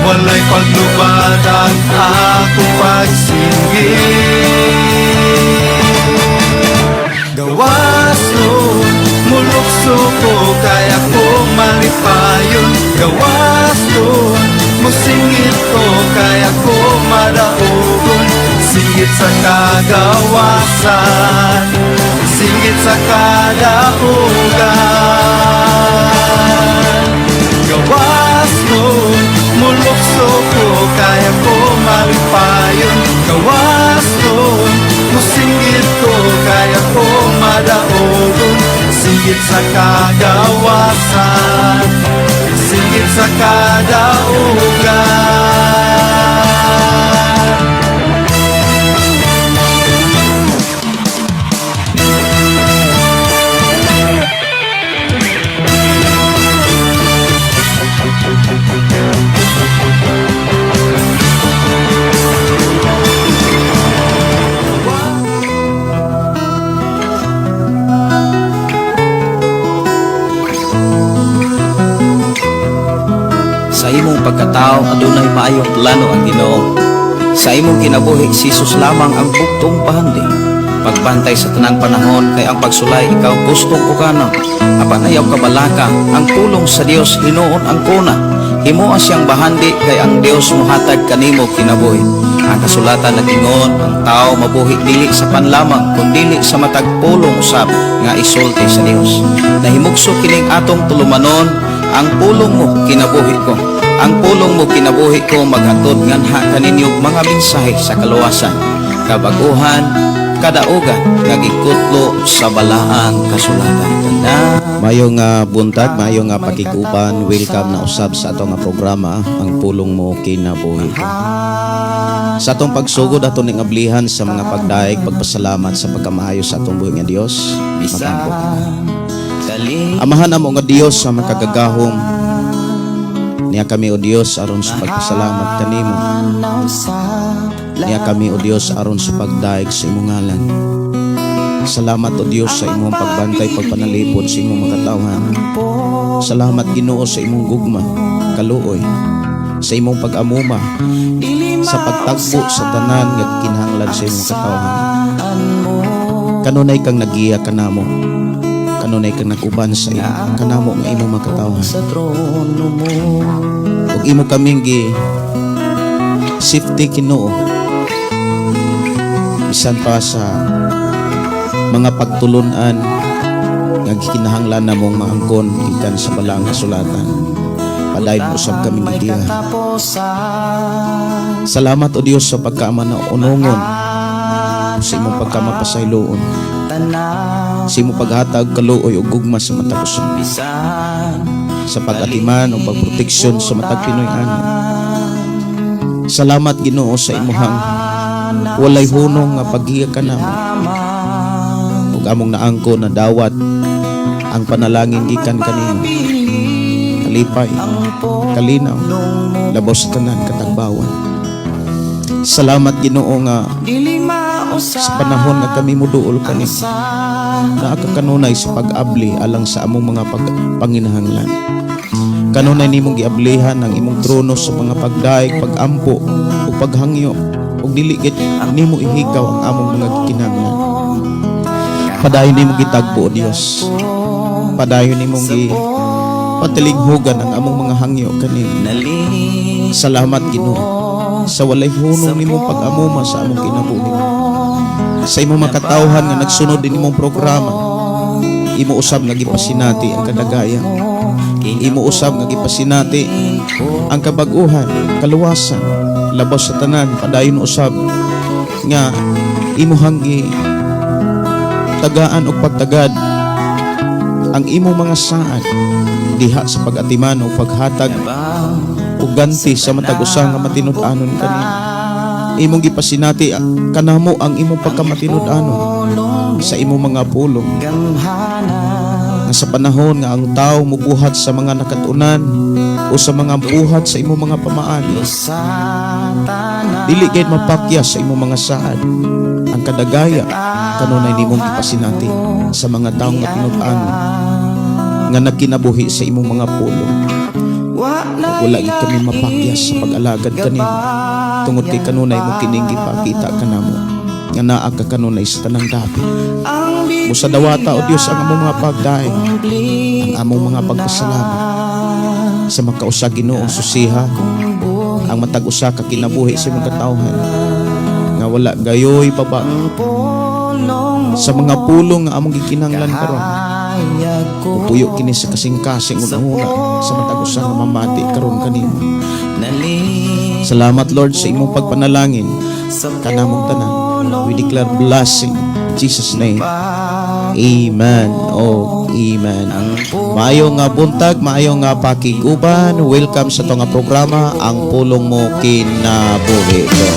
Walay paglubad ang akong pagsingit. Gawas nun, mulukso ko kay ako malipayon. Gawas nun, musingit ko kay ako madaugon. Singit sa kagawasan, singit sa kadaugan. Gawas nun, mulukso ko kay ako malipayon. Gawas nun, musingit ko kay ako madaugon. Singit sa kagawasan, singit sa kadaugan. Sa imong pagkatao adunay maayong plano ang Ginoo. Sa imong kinabuhi si Jesus lamang ang bugtong pahandi. Pagbantay sa tanang panahon kay ang pagsulay ikaw gustong ukanon. Apan ayaw kabalaka ang pulong sa Dios hinuon ang kuna. Himoa siyang bahandi kay ang Dios mohatag kanimo kinabuhi. Ang kasulatan nag-ingon ang tao mabuhi dili sa panlamang kundili sa matag pulong usab nga isulti sa Dios. Nahimugso kining atong tulumanon, ang pulong mo kinabuhi ko. Ang pulong mo kinabuhi ko maghatod nganha kaninyo mga mensahe sa kaluwasan, kabaguhan, kadaugan nga gikutlo sa balaang kasulatan. Tanda. Maayong buntag, maayong pakiguban, welcome na usab sa atong nga programa, Ang Pulong Mo Kinabuhi Ko. Sa atong pagsugod ato ning ablihan sa mga pagdaig, pagpasalamat sa pagkamaayo sa atong buhi nga Dios. Magampo kita. Amahan amo nga Dios sa makagagahom. Niya kami, o Dios, aron sa pagpasalamat kanimo. Niya kami, o Dios, aron sa pagdaig sa imong ngalan. Salamat, o Dios, sa imong pagbantay, pagpanalipod sa imong mga katawhan. Salamat, Ginoo, sa imong gugma, kaluoy, sa imong pag-amuma, sa pagtagbo sa tanan nga kinahanglan sa imong katawhan. Kanunay kang nagiya kanamo. Kanunay kang nag-uban sa imo kanamo nga imong mga katawhan. Ug imo kaming gi safety, Ginoo, bisan pa sa mga pagtulunan nga gikinahanglan namong maangkon gikan sa balaang kasulatan. Padayon usab kami gigiya. Salamat, o Dios, sa pagkaama na unongon, sa imong pagkamapasayloon, sa imong paghatag kaluoy ug gugma sa matag usa, sa pag-atiman o pagproteksyon sa matag Pinoy-anon. Salamat, Ginoo, sa imuhang walay hunong nga paggiya kanamo ug among naangko na dawat ang panalangin gikan kanimo. Kalipay, kalinaw, labaw sa tanan, katagbawan. Salamat, Ginoo, nga sa panahon nga kami muduol kanimo, naa ka kanunay sa pag-abli alang sa among mga panginahanglan. Kanunay nimong giablihan ang imong trono sa mga pagdaig, pagampo ug paghangyo ug dili gid nimo ihikaw ang among mga gikinahanglan. Padayon nimong gitagbo, O Dios. Padayon nimong gi patilinghugan ang among mga hangyo kanimo. Salamat, Ginoo, sa walay hunong nimong pag-amuma sa among kinabuhi. Sa imong makatawhan nga nagsunod din imong programa, imo usab nga gipasinati ang kadagaya. Imo usab nga gipasinati ang kabag-uhan, kaluwasan, labaw sa tanan, padayon usab nga imuhang gi tagaan og pagtagad ang imong mga saad diha sa pag-atiman o paghatag og ganti sa matag usa nga matinud-anon kanimo. Imong gipasinati kanamo ang imong pagkamatinud-anon sa imong mga pulong. Nga sa panahon nga ang tao mubuhat sa mga nakatunan o sa mga buhat sa imong mga pamaagi, dili gayud mapakya sa imong mga saad. Ang kadagaya kanunay nimong gipasinati sa mga taong matinud-anon nga nagkinabuhi sa imong mga pulong. Wala gid kami mapakyas sa pag-alagad kanimo tungod kay kanunay mo kining gipakita kanamo nga naa ka kanunay sa tanang dapit. Busa dawata, O Dios, ang among mga pagdaig, ang among mga pagpasalamat sa makausa Ginoong susiha ang matag usa ka kinabuhi sa imong katawhan nga wala gayoy baba sa mga pulong nga among gikinahanglan karon. Mupuyo kini sa kasing-kasing una sa matag usa nga mamati karon kanimo. Salamat, Lord, sa imong pagpanalangin kanamong tanan. We declare blessing in Jesus' name. Amen. Oh, amen. Maayo nga buntag, maayo nga pakiguban. Welcome sa nga programa, Ang Pulong Mo Kinabuhi Ko.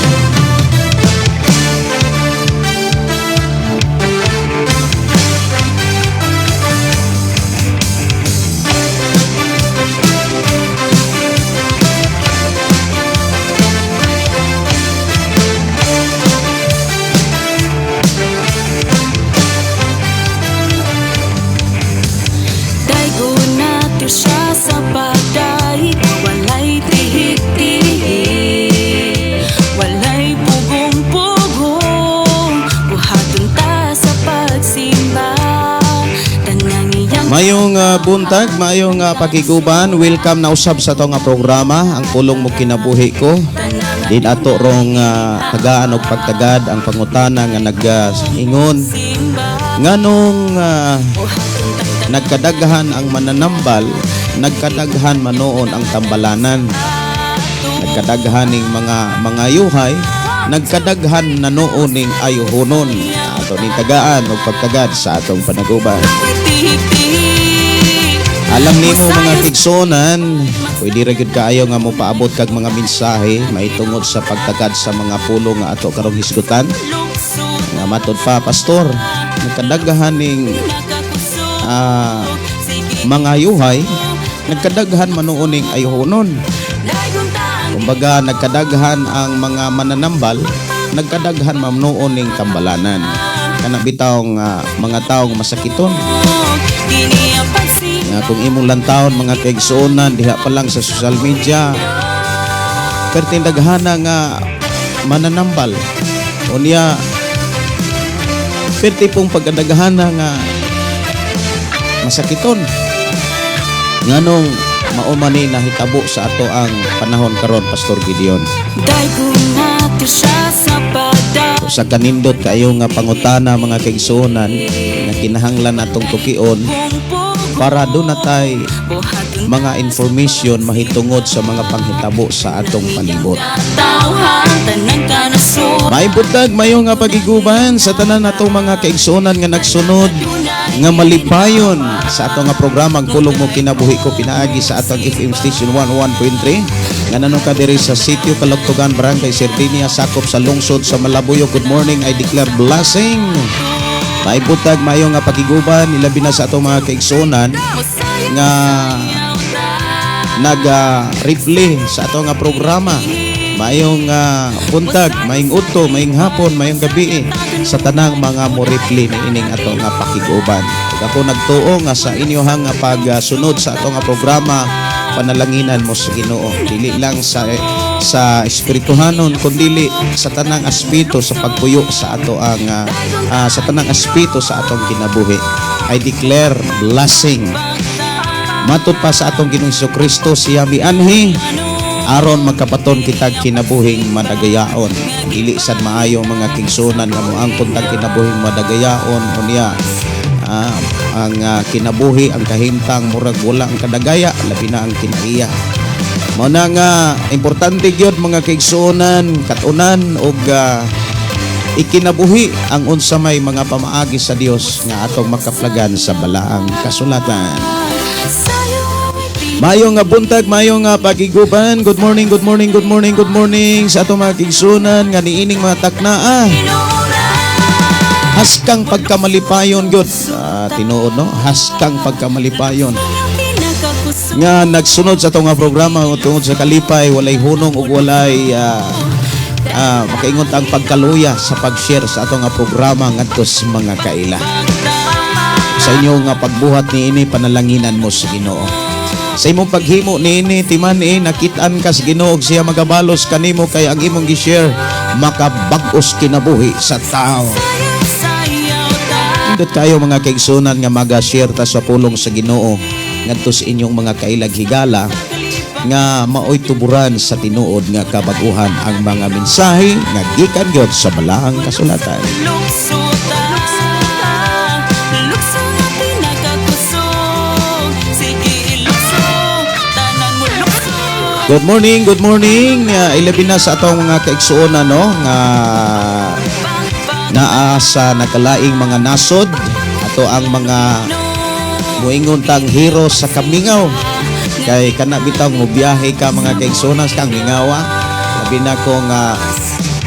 Daigo nato siya sa pagdaig. Walay tihik-tihik, walay pugong-pugong. Buhaton ta sa pagsimba, tanang iyang Mayong buntag, mayong pakiguban. Welcome na usab sa nga programa, Ang Pulong Mo Kinabuhi Ko. Din ato rong tagaan og pagtagad ang pangutana nga nag-ingon nganong nagkadaghan ang mananambal, nagkadaghan manoon ang tambalanan. Nagkadaghan ning mga mangayuhay, nagkadaghan na noon ning ayuhonon. Ato ning tagaan og pagtagad sa atong panaguban. Tihik-tihik. Alam nimo, mga tigsonan, pwede ra gyud kaayo nga mopaabot kag mga mensahe mahitungod sa pagtagad sa mga pulong nga ato karong hisgutan. Nga matod pa, "Pastor, nagkadaghan ning mga yuhay, nagkadaghan manuon ning ayuhonon." Kumbaga, nagkadaghan ang mga mananambal, nagkadaghan manuon ning tambalanan. Kana bitawng mga taong masakiton. Nga kung imong lantawon, mga kaigsuonan, diha pa lang sa social media, perting daghana nga mananambal. Unya perti pong pagkadaghana nga masakiton. Nganong mao man ni nahitabo sa ato ang panahon karon, Pastor Gideon? Daigo nato siya sa pagdaig. Sa kanindot kayo nga pangutana, mga kaigsuonan, nga kinahanglan natong tukion para doon natay mga information mahitungod sa mga panghitabo sa atong palibot. Tawhan, tanang kanasuran. May buntag, mayo nga pagiguban sa tanan natong mga kaigsuonan nga nagsunod nga malipayon sa atong nga programa, Ang Pulong Mo Kinabuhi Ko, pinaagi sa atong FM station 11.3 nga nanon ka diri sa Sitio Kalugtugan, Barangay Sardinia, sakop sa lungsod sa Malabuyo. Good morning, I declare blessing. May buntag, mayo nga pakiguban, ilabi na sa atong mga kaigsuonan nga nag-reply sa ato nga programa. Maayong buntag, maayong udto, maayong hapon, maayong gabi sa tanang mga mo-reply ni ining ato nga pakiguban. Ug ako nagtuo nga sa inyohang nga pagsunod sa ato nga programa, panalanginan mo sa Ginoo. Dili lang sa espirituhanon kundili sa tanang aspeto sa pagpuyo sa ato ang sa tanang aspeto sa atong kinabuhi. I declare blessing. Matod pa sa atong Ginoong Kristo, siya mianhi aron magkapaton kitag kinabuhing madagayaon. Dili sad maayo, mga kaigsuonan, nga moangkon tag kinabuhing madagayaon unya ang kinabuhi, ang kahimtang, murag wala ang kadagaya, labi na ang kinaiya. Mao na nga importante gyud, mga kaigsuonan, katunan og ikinabuhi ang unsa may mga pamaagi sa Dios nga atong makaplagan sa balaang kasulatan. Mayo nga buntag, mayo nga pagiguban. Good morning, good morning, good morning, good morning sa atong mga kaigsuonan nga niining mga taknaa. Haskang pagkamalipayon gyud. Tinuod, no? Haskang pagkamalipayon. Nga nagsunod sa atong nga programa tungod sa kalipay, walay hunong ug walay makaingon ang pagkaluya sa pag-share sa atong nga programa ngadto sa mga kaila. Sa inyo nga pagbuhat niini, panalanginan mo sa Ginoo. Sa imong paghimo niini, timan-i nakitaan ka sa Ginoo ug siya magabalos kanimo kay ang imong gi-share makabag-os kinabuhi sa tao. Sayaw ta. Nindot kayo, mga kaigsunan, nga maga-share ta sa pulong sa Ginoo ngadto sa inyong mga kailag higala nga maoy tuburan sa tinuod nga kabaguhan ang mga mensahe nga gikan gyud sa Balaang Kasulatan. Lukso ta. Lukso nga pinakakusog. Sige, ilukso. Tanan mo lukso. Good morning, good morning. Ilabi na sa atong mga kaigsuonan, no, nga naa sa nakalaing mga nasod, ato ang mga muingon tang hero sa kamingaw. Kay kana bitaw mo biyahe ka, mga kaigsuonan, kang mingawa. Labi na kung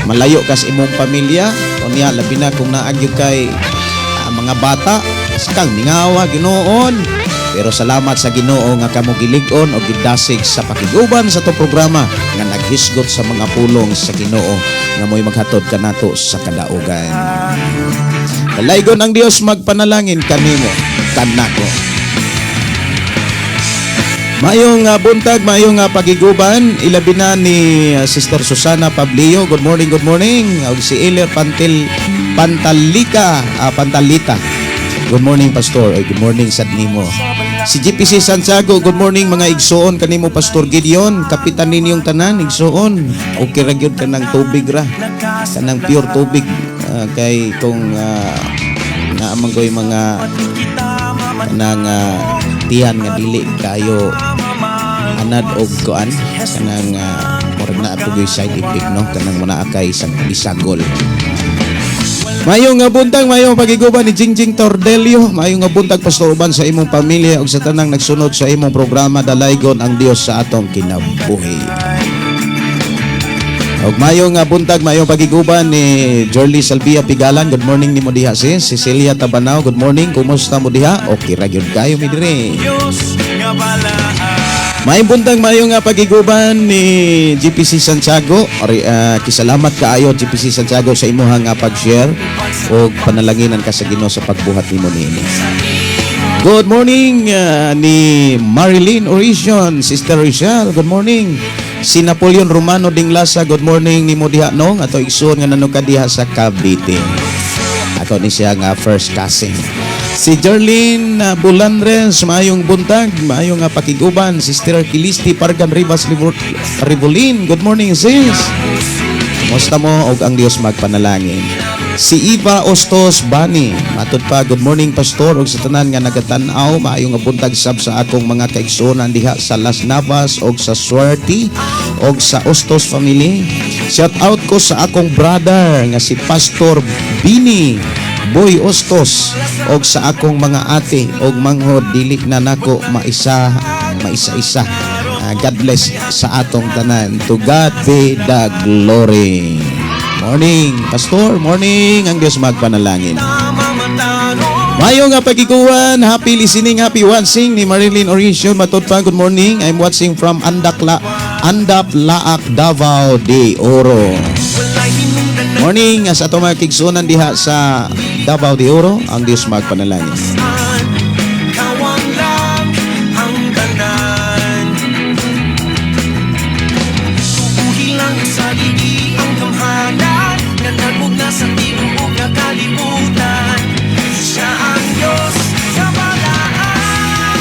malayo ka sa imong pamilya, unya labi na kung naa gyud kay mga bata, kang mingawa Ginoon. Pero salamat sa Ginoo nga kamo gilig-on o gidasig sa pakiguban sa to programa nga naghisgot sa mga pulong sa Ginoo nga mo'y maghatod kanato sa kadaugan. Dalaygon ang Dios magpanalangin kanimo, kanako. Maayong buntag, maayong pagiguban, ilabi na ni Sister Susana Pablio. Good morning, good morning. Ug si Eler Pantil Pantalika, Pantalita. Good morning, Pastor. Ay, good morning sad nimo. Si GPC Santiago, good morning, mga igsuon, kanimo, Pastor Gideon, kapitan ninyong tanan igsuon. Okay ra gyud kanang tubig ra. Kanang pure tubig. Kay kung naa man ko'y mga kanang tiyan nga dili kayo anad og kuan, kanang murag naa po side effect, no, kanang muna kay sa bisagol. Maayong nga buntag, maayong pagiguban ni Jingjing Tordelio. Maayong nga buntag, Pastor, uban sa imong pamilya ug sa tanang nagsunod sa imong programa. Dalaygon ang Dios sa atong kinabuhi. Ug maayong nga buntag, maayong pagiguban ni Jorly Salvia Pigalan. Good morning nimo diha, sis. Cecilia Tabanao, good morning. Kumusta mo diha? Okay ra gyud kayo mi diri. Diyos nga balaan. Maayong buntag, maayong nga pagiguban ni GPC Santiago. Ari, kisalamat kaayo, GPC Santiago, sa imuhang nga pag-share ug panalanginan ka sa Ginoo sa pagbuhat nimo niini. Good morning ni Marilyn Orision, Sister Richelle, good morning. Si Napoleon Romano Dinglasa, good morning nimo diha, no, ato igsoon nga nanuka diha sa Cavite. Ako ni siya nga first cousin. Si Jerlyn Bulandres, maayong buntag, maayong nga pakiguban. Sister Kilisti Pargan Rivas Rivolin, good morning, sis. Kumusta mo og ang Dios magpanalangin. Si Eva Ostos Bani, matud pa, good morning, Pastor, ug sa tanan nga nagatan-aw, maayong nga buntag sab sa akong mga kaigsuonan diha sa Las Navas og sa Suerte og sa Ostos family. Shout out ko sa akong brother nga si Pastor Bini Boy Ostos og sa akong mga ate og manghod, dili na nako maisa maisa-isa. God bless sa atong tanan. To God be the glory. Morning, Pastor. Morning. Ang Diyos magpanalangin. Mayo nga pagikuan, happy listening, happy watching ni Marilyn Oricio. Matod pa, good morning. I'm watching from Andakla, Andap Laak, Davao de Oro. Morning sa atong mga kaigsuonan diha sa Davao de Oro. Ang Diyos magpanalangin. Kawang lang ang tanan. Tubuhi lang sa ligi ang gamhanan nga nagmugna sa tibuok nga kalibutan. Siya ang Diyos sa balaan.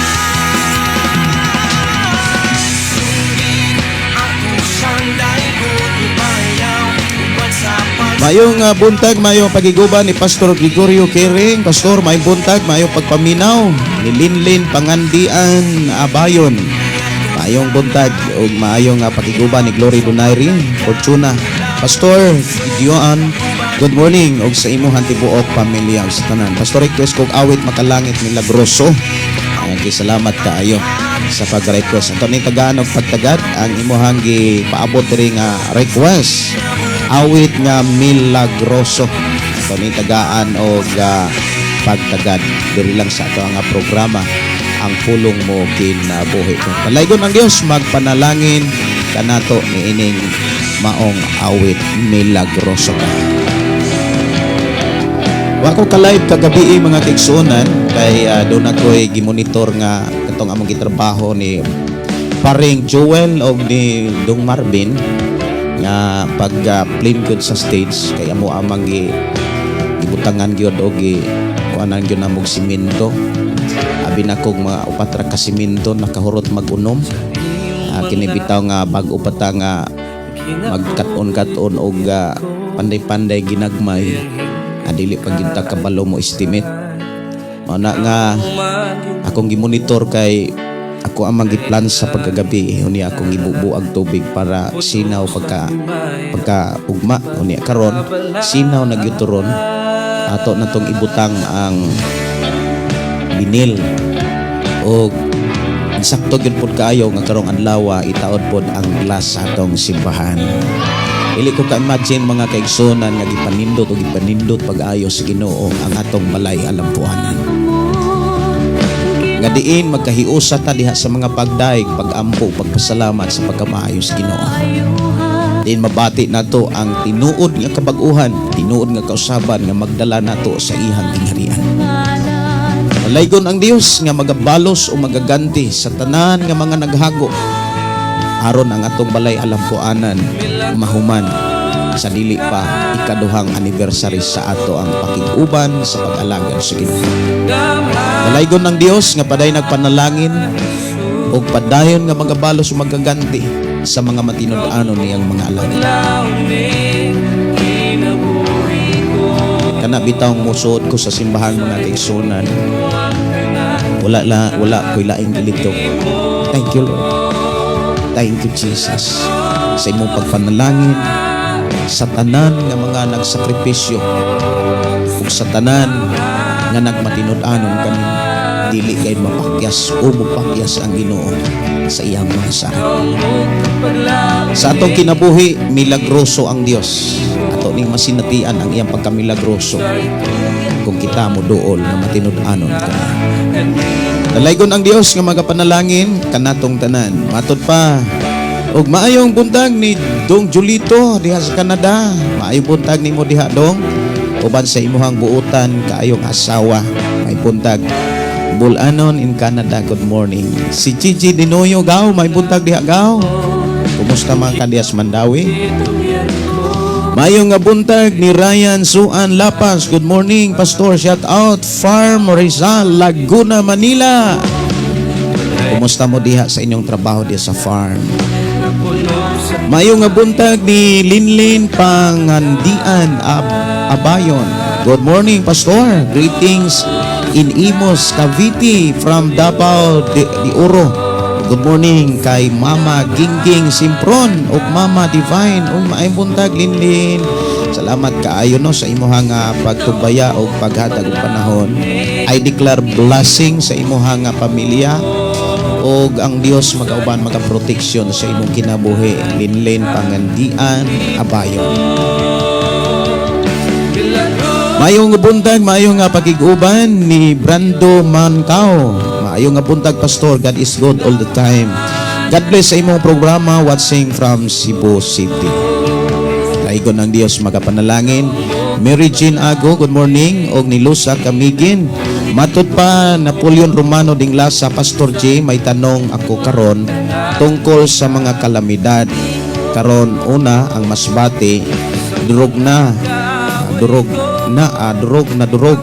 Sundin ako siyang daygon. Ibayaw uban sa pag Maayong buntag, maayong pagiguban ni Pastor Gregorio Kering. Pastor, maayong buntag, maayong pagpaminaw ni Linlin Pangandian Abayon. Maayong buntag ug maayong pakiguban ni Glory Donaire Fortuna. Pastor Gideon, good morning ug sa imuhang tibuok pamilya ug sa tanan. Pastor, request kog awit "Makalangit Milagroso." Okay, salamat kaayo sa pag-request. Ato ni tagaan og pagtagad ang imuhang gipaabot diri nga request. Awit nga "Milagroso". Ato ni tagaan og pagtagad diri lang sa ato nga programa, Ang Pulong Mo Kinabuhi Ko. Dalaygon ang Dios magpanalangin kanato niining maong awit, "Milagroso Ka." Wa ko ka-live kagabi, eh, mga kaigsuonan, kay doon ako'y gimonitor nga katong among gitrabaho ni paring Joel og ni Dong Marvin nga pag clean gud sa stage, kay amo amang gibutangan gyud og gi kuanan gyud namog simento. Abi na kog mga upat ra ka simento nakahurot mag-unom. Kini bitaw nga bag-o pa ta nga magkat-on-kat-on og panday-panday ginagmay, dili pa gyud ta kabalo mo estimate. Mao na nga akong gimonitor kay ako ang giplan sa pagkagabi. Unya akong ibubuag tubig para sinaw pagka pagka ugma. Unya karon sinaw na gyud ron, ato na tong ibutang ang binil og sakto gyud pod kaayo nga karong adlaw itaod pod ang glass sa atong simbahan. Dili ko ka-imagine, mga kaigsunan, nga gipanindot o gipanindot pag-ayo sa Ginoo ang atong balay alampuanan. Nga diin magkahiusa ta diha sa mga pagdaig, pagampo, pagpasalamat sa pagkamaayo sa Ginoo. Diin mabati nato ang tinuod nga kabag-uhan, tinuod nga kausaban nga magdala nato sa iyang gingharian. Malaygon ang Dios nga magabalos o magaganti sa tanan nga mga naghago aron ang atong balay alampuanan mahuman sa dili pa ikaduhang anniversary sa ato ang pakig-uban sa pag-alagad sa Ginoo. Dalaygon ng Dios nga paday nagpanalangin ug padayon nga magabalos o magaganti sa mga matinud-anon niyang mga alagad. Kana bitawng musuod ko sa simbahan, mga kaigsunan. Wala la, wala ko'y laing gilitok. Thank you, Lord. Thank you, Jesus. Sa imong pagpanalangin sa tanan nga mga nagsakripisyo ug sa tanan nga nagmatinud-anon kami, dili kay mapakyas o mupakyas ang Ginoo sa iyang mga saad. Sa atong kinabuhi, milagroso ang Dios. Ato ning masinatian ang iyang pagkamilagroso kung kita mo duol nga matinud-anon kami. Dalaygon ang Dios nga magapanalangin kanatong tanan. Matod pa, og maayong buntag ni Dong Julito diha sa Canada. Maayong buntag nimo diha, Dong. Uban sa imuhang buutan kaayong asawa. May buntag. Bulanon in Canada, good morning. Si Gigi Dinoyo gaw, may buntag diha, gaw. Kumusta man ka diha sa Mandawi? Maayong nga buntag ni Ryan Suan Lapas. Good morning, Pastor. Shout out Farm Rizal, Laguna, Manila. Kumusta mo diha sa inyong trabaho diha sa farm? Maayong nga buntag ni Linlin Pangandian Abayon. Good morning, Pastor. Greetings in Imus, Cavite from Davao de Oro. Good morning kay Mama Gingging Simpron ug Mama Divine. Ug maayong buntag, Linlin. Salamat kaayo no sa imuhang pagtubaya ug paghatag og panahon. I declare blessing sa imuhang pamilya og ang Dios magauban, magaproteksyon sa imong kinabuhi, Linlin Pangandian Abayon. Maayong buntag, maayong nga pakig-uban ni Brando Mancao. Maayong nga buntag, Pastor. God is good all the time. God bless sa imong programa, watching from Cebu City. Daigon ng Dios magapanalangin. Mary Jean Ago, good morning. Og ni Lusa Kamigin. Matod pa, Napoleon Romano Dinglasa, Pastor J, may tanong ako karon tungkol sa mga kalamidad. Karon una, ang Masbate, durog na, durog na, durog na durog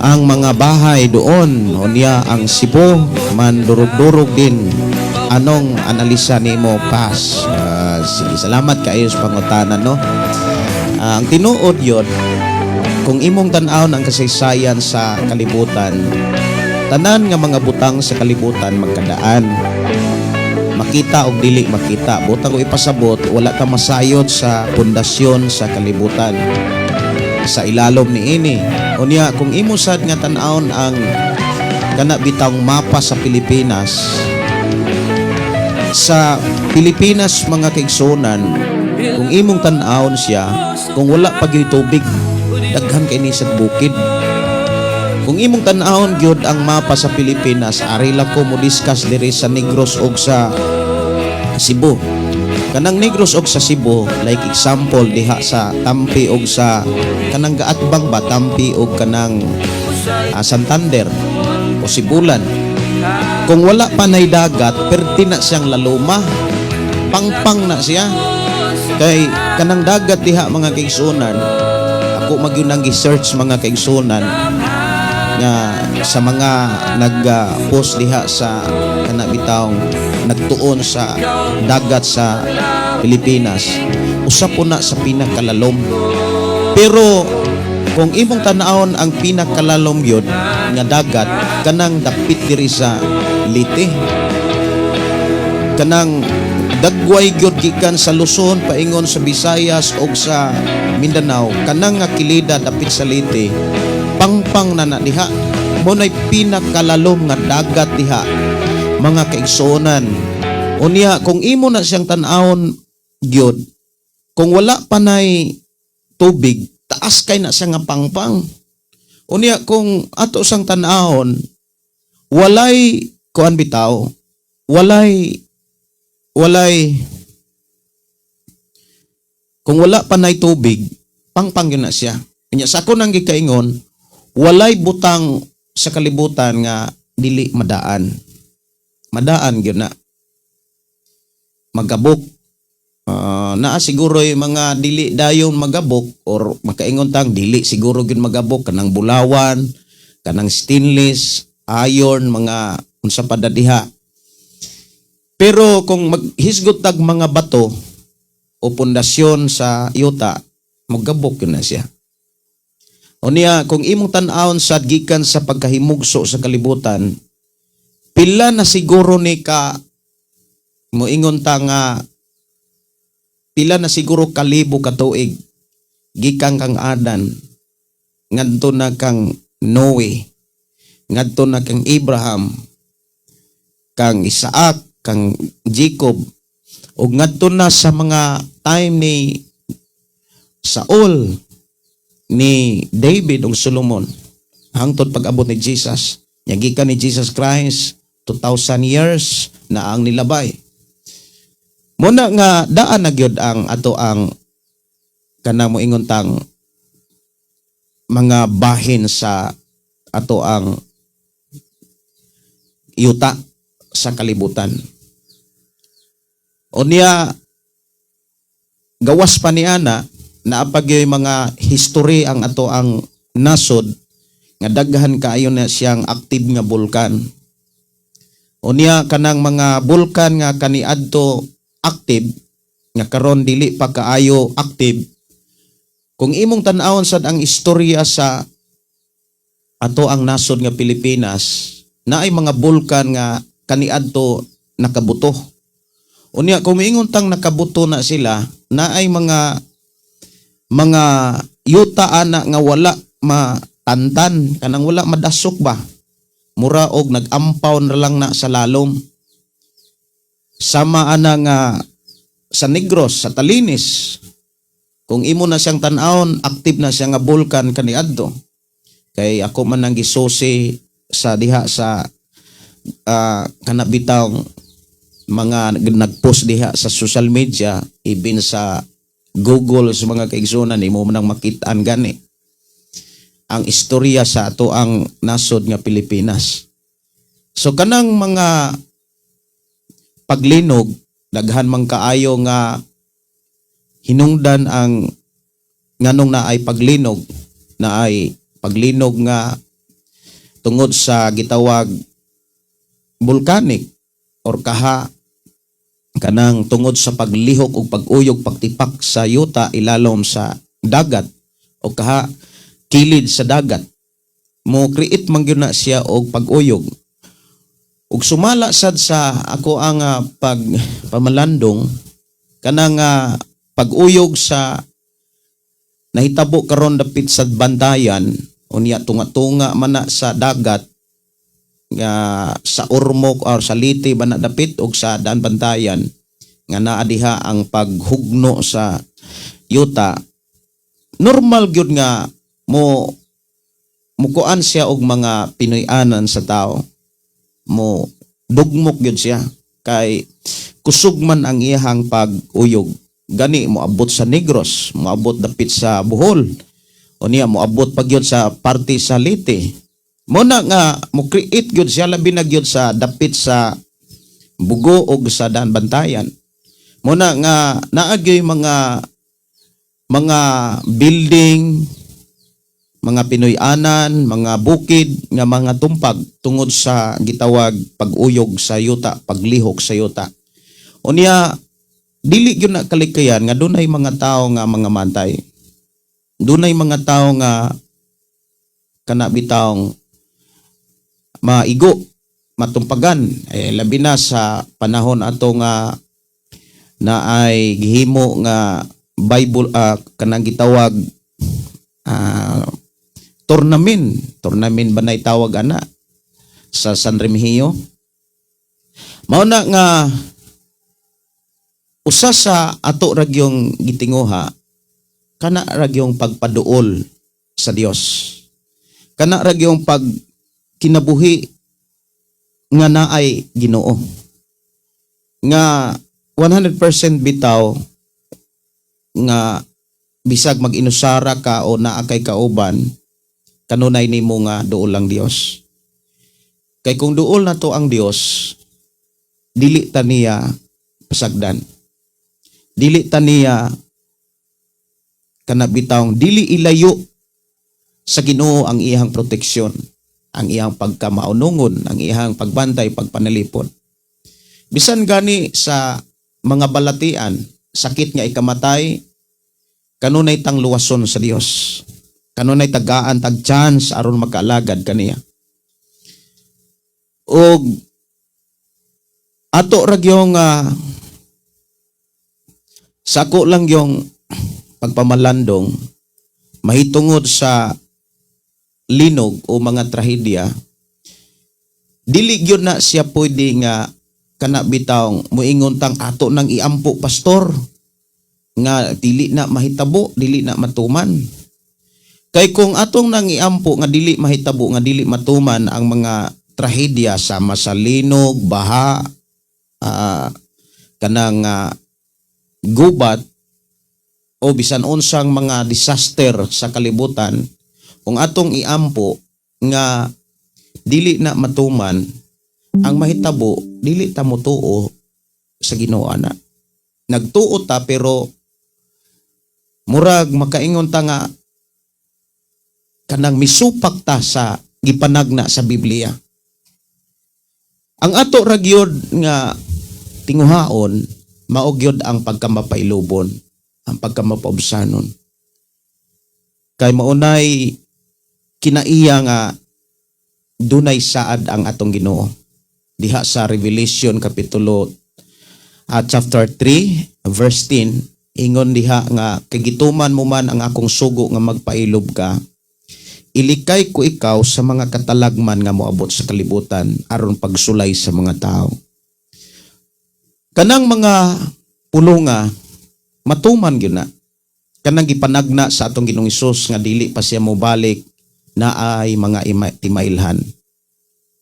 ang mga bahay doon. Unya ang Cebu man durog-durog din. Anong analisa nimo, Pas? Sige, salamat kaayo sa pangutana no. Ang tinuod yon, kung imong tan-awon ang kasaysayan sa kalibutan, tanan nga mga butang sa kalibutan magkadaan, makita og dili makita. Butang ko ipasabot, wala ta masayod sa pundasyon sa kalibutan, sa ilalom niini. Unya kung imo sad nga tan-awon ang kana bitawng mapa sa Pilipinas, sa Pilipinas, mga kaigsunan, kung imong tan-awon siya, kung wala pa gyud tubig, daghan kay ni sa bukid. Kung imong tan-awon gyud ang mapa sa Pilipinas, ari la ko mo discuss diri sa Negros og sa Cebu. Kanang Negros og sa Cebu, like example diha sa Tampi og sa kanang gaatbang ba, Tampi og kanang Santander o Sibulan. Kung wala pa nay dagat, perti na siyang laluma. Pangpang na siya. Kay kanang dagat diha, mga kaigsunan, ako magyud nang gi-search, mga kaigsunan, nga sa mga nag-post diha sa kana bitawng nagtuon sa dagat sa Pilipinas, usa po na sa pinakalalom. Pero kung imong tan-awon, ang pinakalalom yun nga dagat, kanang dapit diri sa Leyte, kanang dagway gyud gikan sa Luzon paingon sa Visayas og sa Mindanao, kanang nga kilida dapit sa Leyte, pangpang na na diha. Mo nay pinakalalom nga dagat diha, mga kaigsuonan. Unya kung imo na siyang tan-awon gyud, kung wala pa nay tubig, taas kay na siya nga pangpang. Unya kung ato sang tan-awon, walay kuan bitaw, walay kung wala pa nay tubig, pangpang yun na siya. Unya sa ako nang gikaingon, walay butang sa kalibutan nga dili madaan. Madaan gyud na, magabok. Naa siguro yung mga dili dayon magabok or makaingon tang dili siguro gyud magabok, kanang bulawan, kanang stainless, iron, mga unsa pa diha. Pero kung maghisgot tag mga bato o pundasyon sa yuta, magabok yun na siya. Unya, kung imong tan-awon sa gikan sa pagkahimugso sa kalibutan, pila na siguro ni ka, moingon ta nga pila na siguro kalibo ka tuig gikan kang Adan ngadto na kang Noe, ngadto na kang Abraham, kang Isaac, kang Jacob, ug ngadto na sa mga time ni Saul, ni David ug Solomon, hangtod pag-abot ni Jesus. Nya gikan ni Jesus Christ, 2,000 years na ang nilabay. Muna nga daan na gyud ang ato ang kanang moingon tang mga bahin sa ato ang yuta sa kalibutan. Unya gawas pa ni ana, naapag yung mga history ang ato ang nasod nga daghan kaayo na siyang active nga bulkan. Unya kanang mga bulkan nga kaniadto active nga karon dili pa kaayo active. Kung imong tan-awon sad ang istorya sa ato ang nasod nga Pilipinas, naay mga bulkan nga kaniadto nakabuto. Unya kung miingon tang nakabuto na sila, naay mga yuta ana nga wala matantan, kanang wala madasok ba, mura og nag-ampaw na lang na sa lalom. Sama ana nga sa Negros, sa Talinis, kung imo na siyang tan-awon, active na siya nga bulkan kaniadto, kay ako man ang gisusi sa diha sa kanabitang mga nagpost diha sa social media, even sa Google, sa mga kaigsunan, imo man ang makitaan gani ang istorya sa ato ang nasod nga Pilipinas. So kanang mga paglinog, daghan man kaayo nga hinungdan ang nganong naay paglinog, naay paglinog nga tungod sa gitawag volcanic or kaha kanang tungod sa paglihok ug pag-uyog, pagtipak sa yuta ilalom sa dagat o kaha kilid sa dagat, mo create man gyud na siya og pag-uyog. Ug sumala sad sa ako ang pag pamalandong, kanang pag-uyog sa nahitabo karon dapit sa Bantayan, unya tunga-tunga man na sa dagat nga sa Ormoc or sa Leyte ba na dapit og sa Daan Bantayan nga naa diha ang paghugno sa yuta, normal gyud nga mo mukuan siya og mga Pinoy-anan sa tao, mo dugmok gyud siya kay Kusog man ang iyahang pag-uyog. Gani moabot sa Negros, moabot dapit sa Bohol. O niya moabot pa gyud sa parte sa Leyte. Mo na nga mo create gyud siya, labi na gyud sa dapit sa Bogo og sa Daanbantayan. Mo na nga naa gyud mga building, mga Pinoy-anan, mga bukid nga mga tumpag tungod sa gitawag pag-uyog sa yuta, paglihok sa yuta. Unya dili gyud na kalikayan nga dunay mga tao nga mga mantay. Dunay mga tao nga kana bitawng maigo, matumpagan, eh, labi na sa panahon ato nga na ay gihimo nga Bible, kanang gitawag tournament, tournament ba na itawag ana sa San Remigio. Mao na nga usa sa ato ragyong gitinguha, kana ragyong pagpaduol sa Dios, kana ragyong pag kinabuhi nga naay Ginoo nga 100% bitaw nga bisag mag-inusara ka o naa kay kauban, kanunay nimo nga duol ang Dios. Kay kung duol na to ang Dios, dili ta niya pasagdan, dili ta niya kana bitawng dili ilayo sa Ginoo ang iyang proteksyon, ang iyang pagkamaunungon, ang iyang pagbantay, pagpanalipod. Bisan gani sa mga balatian, sakit nga ikamatay, kanunay tang luwason sa Dios. Kanunay tagaan tag chance aron makaalagad kaniya. Og ato ra gyong sako lang yung pagpamalandong mahitungod sa linog o mga trahedya, dili gyud na siya pwede nga kana bitawng muingon tang ato nang iampo, pastor, nga dili na mahitabo, dili na matuman. Kay kung atong nang iampo nga dili mahitabo, nga dili matuman ang mga trahedya sama sa linog, baha, kanang gubat o bisan unsang mga disaster sa kalibutan, kung atong iampo nga dili na matuman, ang mahitabo, dili ta motuo sa Ginoo ana. Nagtuo ta pero murag makaingon ta nga kanang misupak ta sa gipanagna sa Biblia. Ang ato ra gyud nga tinguhaon, mao gyud ang pagkamapailubon, ang pagkamapaubsanon. Kay maunay kinaiya nga dunay saad ang atong Ginoo. Diha sa Revelation kapitulo at chapter 3 verse 10, ingon diha nga kay gituman mo man ang akong sugo nga magpailob ka, ilikay ko ikaw sa mga katalagman nga moabot sa kalibutan aron pagsulay sa mga tao. Kanang mga pulonga matuman gyud na. Kanang gipanagna sa atong Ginoong Hesus nga dili pa siya mobalik na ay mga timailhan,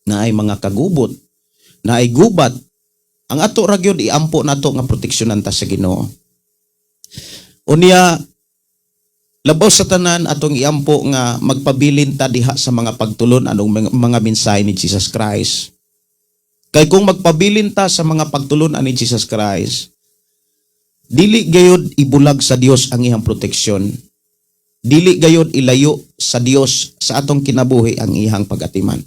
na ay mga kagubot, na ay gubat. Ang ato ra gyud iampo nato nga proteksyonan ta sa Ginoo. Unya labaw sa tanan, atong iampo nga magpabilin ta diha sa mga pagtulon anong mga mensahe ni Jesus Christ. Kay kung magpabilin ta sa mga pagtulon ni Jesus Christ, dili gayod ibulag sa Dios ang iyang proteksyon. Dili gayod ilayo sa Dios sa atong kinabuhi ang iyang pagatiman.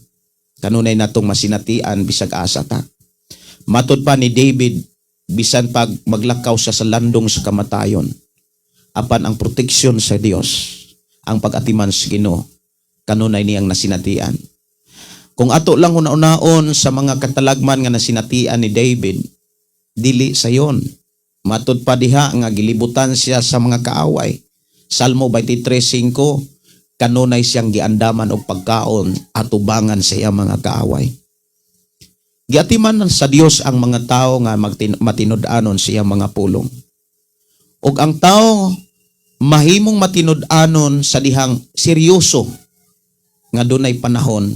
Kanunay natong masinatian bisag asa ta. Matod pa ni David, bisan pag maglakaw siya sa landong sa kamatayon, apan ang proteksyon sa Dios, ang pagatiman sa Ginoo, kanunay niyang nasinatian. Kung ato lang una-unaon sa mga katalagman nga nasinatian ni David, dili sayon. Matod pa diha nga gilibutan siya sa mga kaaway. Salmo 23:5, kanunay siyang giandaman og pagkaon atubangan sa iyang mga kaaway. Giatiman sa Dios ang mga tao nga matinud-anon sa iyang mga pulong. Og ang tao mahimong matinud-anon sa dihang seryoso nga dunay panahon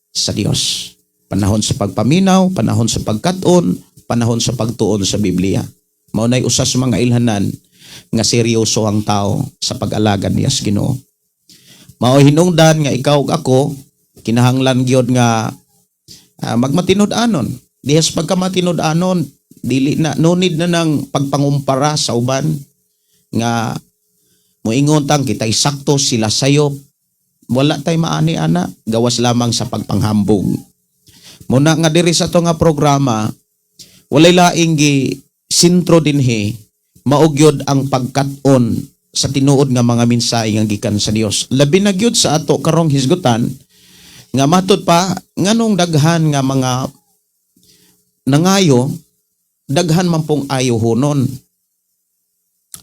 sa Dios. Panahon sa pagpaminaw, panahon sa pagkat-on, panahon sa pagkain. Panahon sa pagtuon sa Biblia. Mao nay usa sa mga ilhanan nga seryoso ang tao sa pag-alagad niya sa Ginoo. Mao hinungdan nga ikaw ug ako kinahanglan gyud nga magmatinud-anon. Dihas pagkamatinud-anon, dili na, no need na ng pagpangumpara sa uban nga moingon tang kita'y sakto, sila sayop. Wala tay maani ana, gawas lamang sa pagpanghambog. Muna nga diri sa ato nga programa, walay laing gi sentro dinhi, mao gyud ang pagkat-on sa tinuod nga mga mensahe nga gikan sa Dios. Labi na gyud sa ato karong hisgutan nga matud pa nganong daghan nga mga nangayo, daghan man pong ayohonon.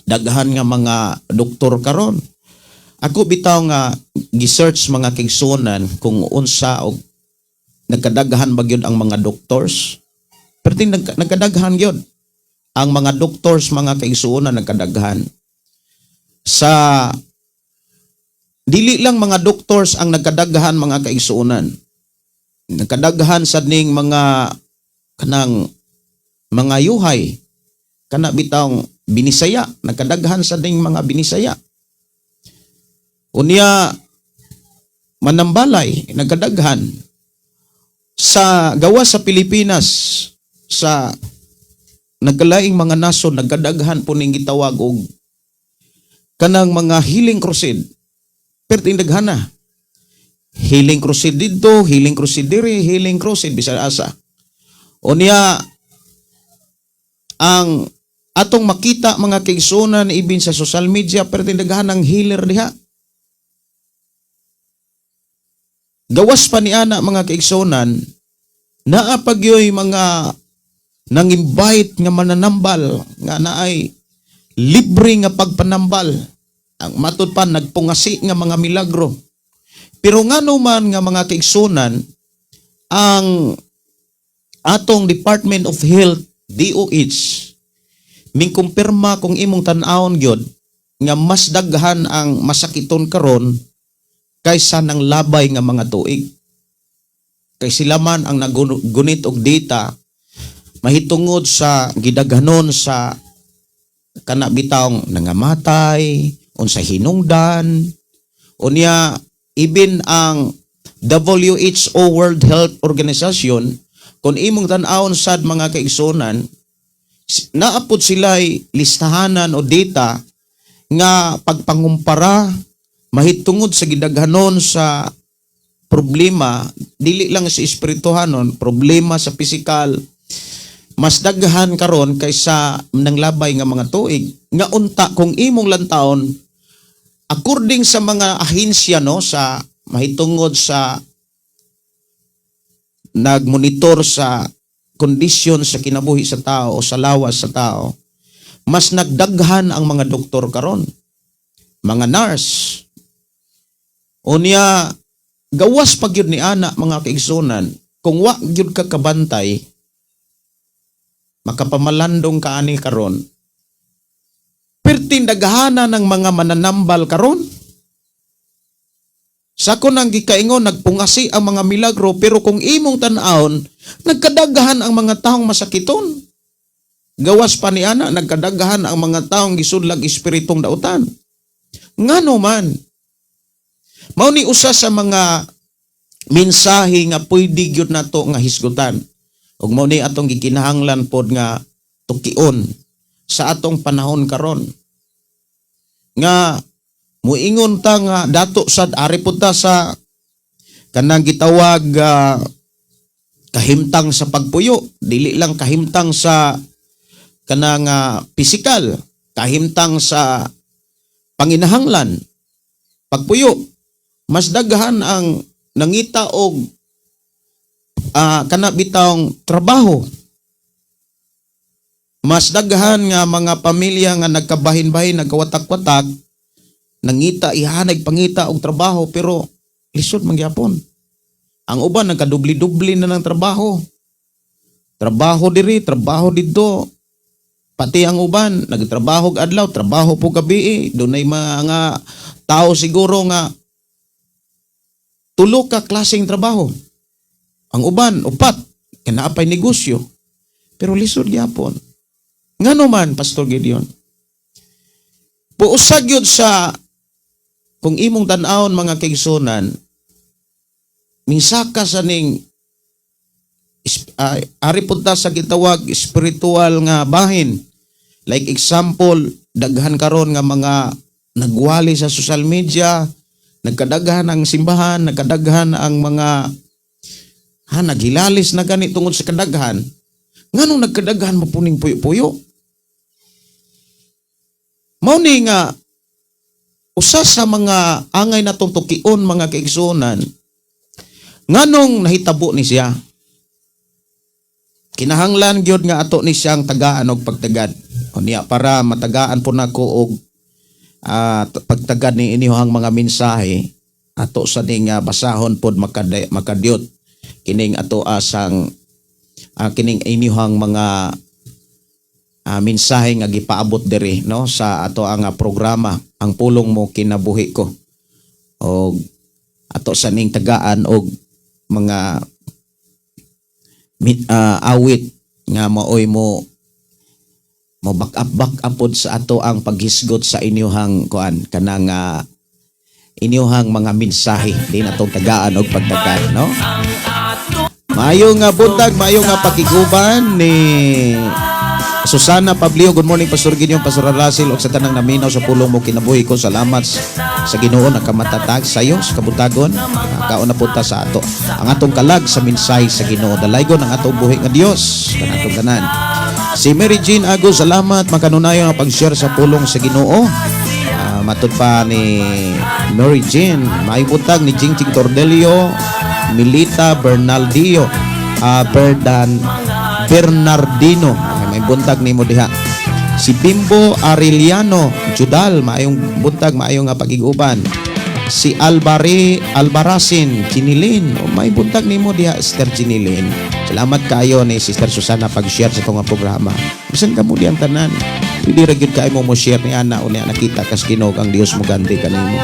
Daghan nga mga doktor karon. Ako bitaw nga gi-search, mga kaigsuonan, kung unsa og nagkadaghan ba gyud ang mga doctors. Pero ting nagkadaghan gyud ang mga doctors, mga kaigsuonan, nagkadaghan. Sa dili lang mga doctors ang nagkadaghan, mga kaigsuonan. Nagkadaghan sad ning mga kanang mga yuhay, kana bitawng binisaya, nagkadaghan sad ning mga binisaya. Unya manambalay, nagkadaghan sa gawas sa Pilipinas, sa nagkalaing mga nasod, nagkadaghan po ning gitawag og kanang mga healing crusade. Pero daghan na healing crusade didto, healing crusade diri, healing crusade bisan asa. Unya ang atong makita, mga kaigsuonan, ibin sa social media, pero daghan ang healer diha. Gawas pa ni ana, mga kaigsuonan, naa pa gyoy mga nang-invite nga mananambal nga naay libre nga pagpanambal. Ang matud pa, nagpungasi nga mga milagro. Pero ngano man nga, mga kaigsuonan, ang atong Department of Health, DOH, mingkumpirma kung imong tan-awon gyud nga mas daghan ang masakiton karon kaysa nang labay nga mga tuig? Kay sila man ang nagunit og data mahitungod sa gidaghanon sa kana bitawng nangamatay, unsa hinungdan. Unya even ang WHO, World Health Organization, kung imong tan-awon sad, mga kaigsuonan, naa pod sila'y listahanan o data nga pagpangumpara mahitungod sa gidaghanon sa problema, dili lang sa espirituhanon, problema sa pisikal, mas daghan karon kaysa nanglabay nga mga tuig. Nga unta kung imong lantawon, according sa mga ahensya, no, sa mahitungod sa nagmonitor sa kondisyon sa kinabuhi sa tao o sa lawas sa tao, mas nagdaghan ang mga doktor karon, mga nurse. Unya gawas pa gyud ni ana, mga kaigsuonan, kung wa gyud ka kabantay, makapamalandong ka ani karon. Perting daghana ng mga mananambal karon. Sa ko nang gikaingon, nagpungasi ang mga milagro, pero kung imong tan-awon, nagkadaghan ang mga taong masakiton. Gawas pa ni ana, nagkadaghan ang mga taong gisudlag espiritong dautan. Ngano man? Mao ni usa sa mga mensahe nga pwede gyud nato nga hisgutan. Ug mao ni atong gikinahanglan pod nga tukion sa atong panahon karon. Nga muingon ta nga dato sad ari pud ta sa kanang gitawag kahimtang sa pagpuyo, dili lang kahimtang sa kanang pisikal, kahimtang sa panginahanglan, pagpuyo. Mas daghan ang nangita og kana bitawng trabaho. Mas daghan nga mga pamilya nga nagkabahin-bahin, nagkawatak-watak, nangita, ihanay pangita og trabaho, pero lisod man gyapon. Ang uban nagkadubli-dubli na ng trabaho. Trabaho diri, trabaho didto. Pati ang uban nagtrabaho og adlaw, trabaho po gabi. Dunay mga tao siguro nga tulo ka klaseng trabaho. Ang uban, upat, kay naa pay negosyo. Pero lisod gyapon. Ngano man, Pastor Gideon? Puusag yun sa kung imong tan-awon, mga kaigsunan, minsaka sa ning ari punta sa gitawag spiritual nga bahin. Like example, daghan karon nga mga nagwali sa social media, nagkadaghan ang simbahan, nagkadaghan ang mga naghilalis na gani tungod sa kadaghan. Nganong nagkadaghan mapuning puyo-puyo? Mao ni nga usa sa mga angay natong tukion, mga kaigsuonan, nganong nahitabo ni siya. Kinahanglan gyud nga ato ni siyang tagaan og pagtagad. O niya, para matagaan po nako og pagtagad ni inyong mga mensahe, ato sa ning basahon pod makadyot kining ato asang kining inyong mga mensahe nga gipaabot diri, no, sa ato ang programa Ang Pulong Mo Kinabuhi Ko, og ato sa ning tagaan og mga awit nga maoy mo mo back up pod sa ato ang paghisgot sa inyuhang kuan kanang inyuhang mga mensahe din atong tagaan og pagtagad, no. Maayo nga buntag, maayo nga pakiguban ni Susana Pablio. Good morning, Pastor Gideon, Pastor Russell, ug sa tanang naminaw sa Pulong Mo Kinabuhi Ko. Salamat sa Ginoo, nakamatatag sayo sa kabuntagon. Kaon na punta sa ato ang atong kalag sa mensahe sa Ginoo. Dalaygon ang atong buhi nga Dios kanatong tanan. Si Mary Jean Ago, salamat, makanunayon ang pag-share sa pulong sa Ginoo. Matud pa ni Mary Jean. Maayong buntag ni Jing Jing Tordelio, Milita Bernaldio, Berdan Bernardino. Ay, may buntag nimo diha. Si Bimbo Arellano Judal, maayong buntag, maayong nga pag-iguban. Si Albare Albarasin Chinilin, oh, may buntag nimo diha, Sister Chinilin. Salamat kayo ni Sister Susana pag-share sa itong programa. Bisan ka mo diyang tanan. Pwede ra gyud kayo mo mo share ni ana unya nakita kas Ginoo ang Dios mo ganti kanimo.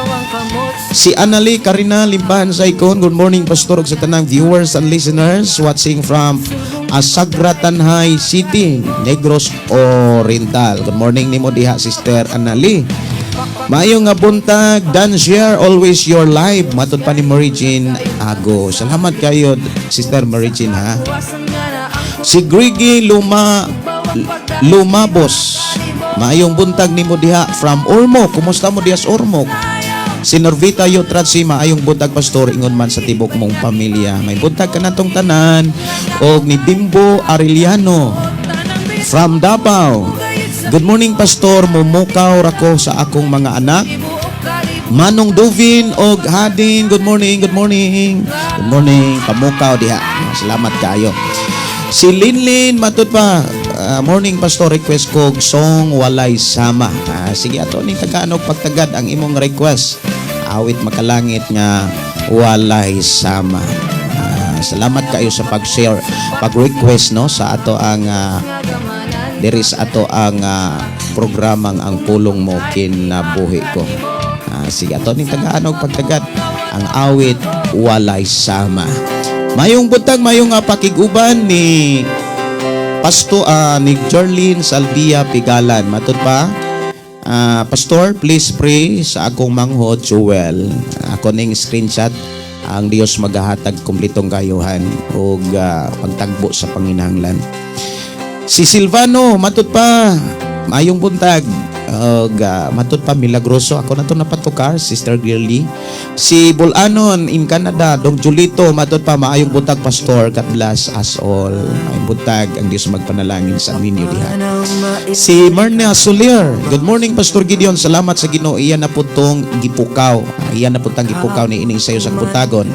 Si Anali Karina Limbahan Saikon, good morning, Pastor, ug sa tanang viewers and listeners watching from Asagra, Tanjay City, Negros Oriental. Good morning nimo diha, Sister Anali. Maayo nga buntag, dan share always your live. Matod pa ni Mary Jean Ago. Salamat kayo, Sister Mary Jean, ha. Si Griggy Luma Lumabos. Maayong buntag nimo diha from Ormoc. Kumusta mo diha sa Ormoc? Si Norvita Yotratsi, maayong buntag, Pastor, ingon man sa tibok mong pamilya. May buntag ka natong tanan. Og ni Bimbo Arellano from Davao. Good morning, Pastor, mumukaw ra ko sa akong mga anak. Manong Duvin og Hadin, good morning, good morning. Good morning, pamukaw diha. Salamat kayo. Si Linlin, matud pa, morning, Pastor, request ko og song Walay Sama. Sige, ato ning tagaan og pagtagad ang imong request. Awit makalangit nga Walay Sama. Salamat kayo sa pag-share, pag-request, no, sa ato ang diri sa ato ang programang Ang Pulong Mo Kinabuhi Ko. Sige, ato ning tagaan og pagtagad ang awit Walay Sama. Mayong buntag, mayong pakiguban ni Pasto ni Jorlene Salvia Pigalan. Matud pa, Pastor, please pray sa akong manghod, Joel. Ako ning screenshot, ang Dios magahatag kumplitong kayuhan ug pagtagbo sa panginahanglan. Si Silvano, matud pa, maayong buntag. Ug matud pa, milagroso ako na to napatukar, Sister Girly. Si Bulanon in Canada, Dong Julito, matud pa, maayong buntag, Pastor. God bless us all. Maayong buntag, ang Dios magpanalangin sa ninyo diha. Si Myrna Soler, good morning, Pastor Gideon. Salamat sa Ginoo, iya na pud tong gipukaw. Iya na pud tang gipukaw ni ining sayo sa kabuntagon.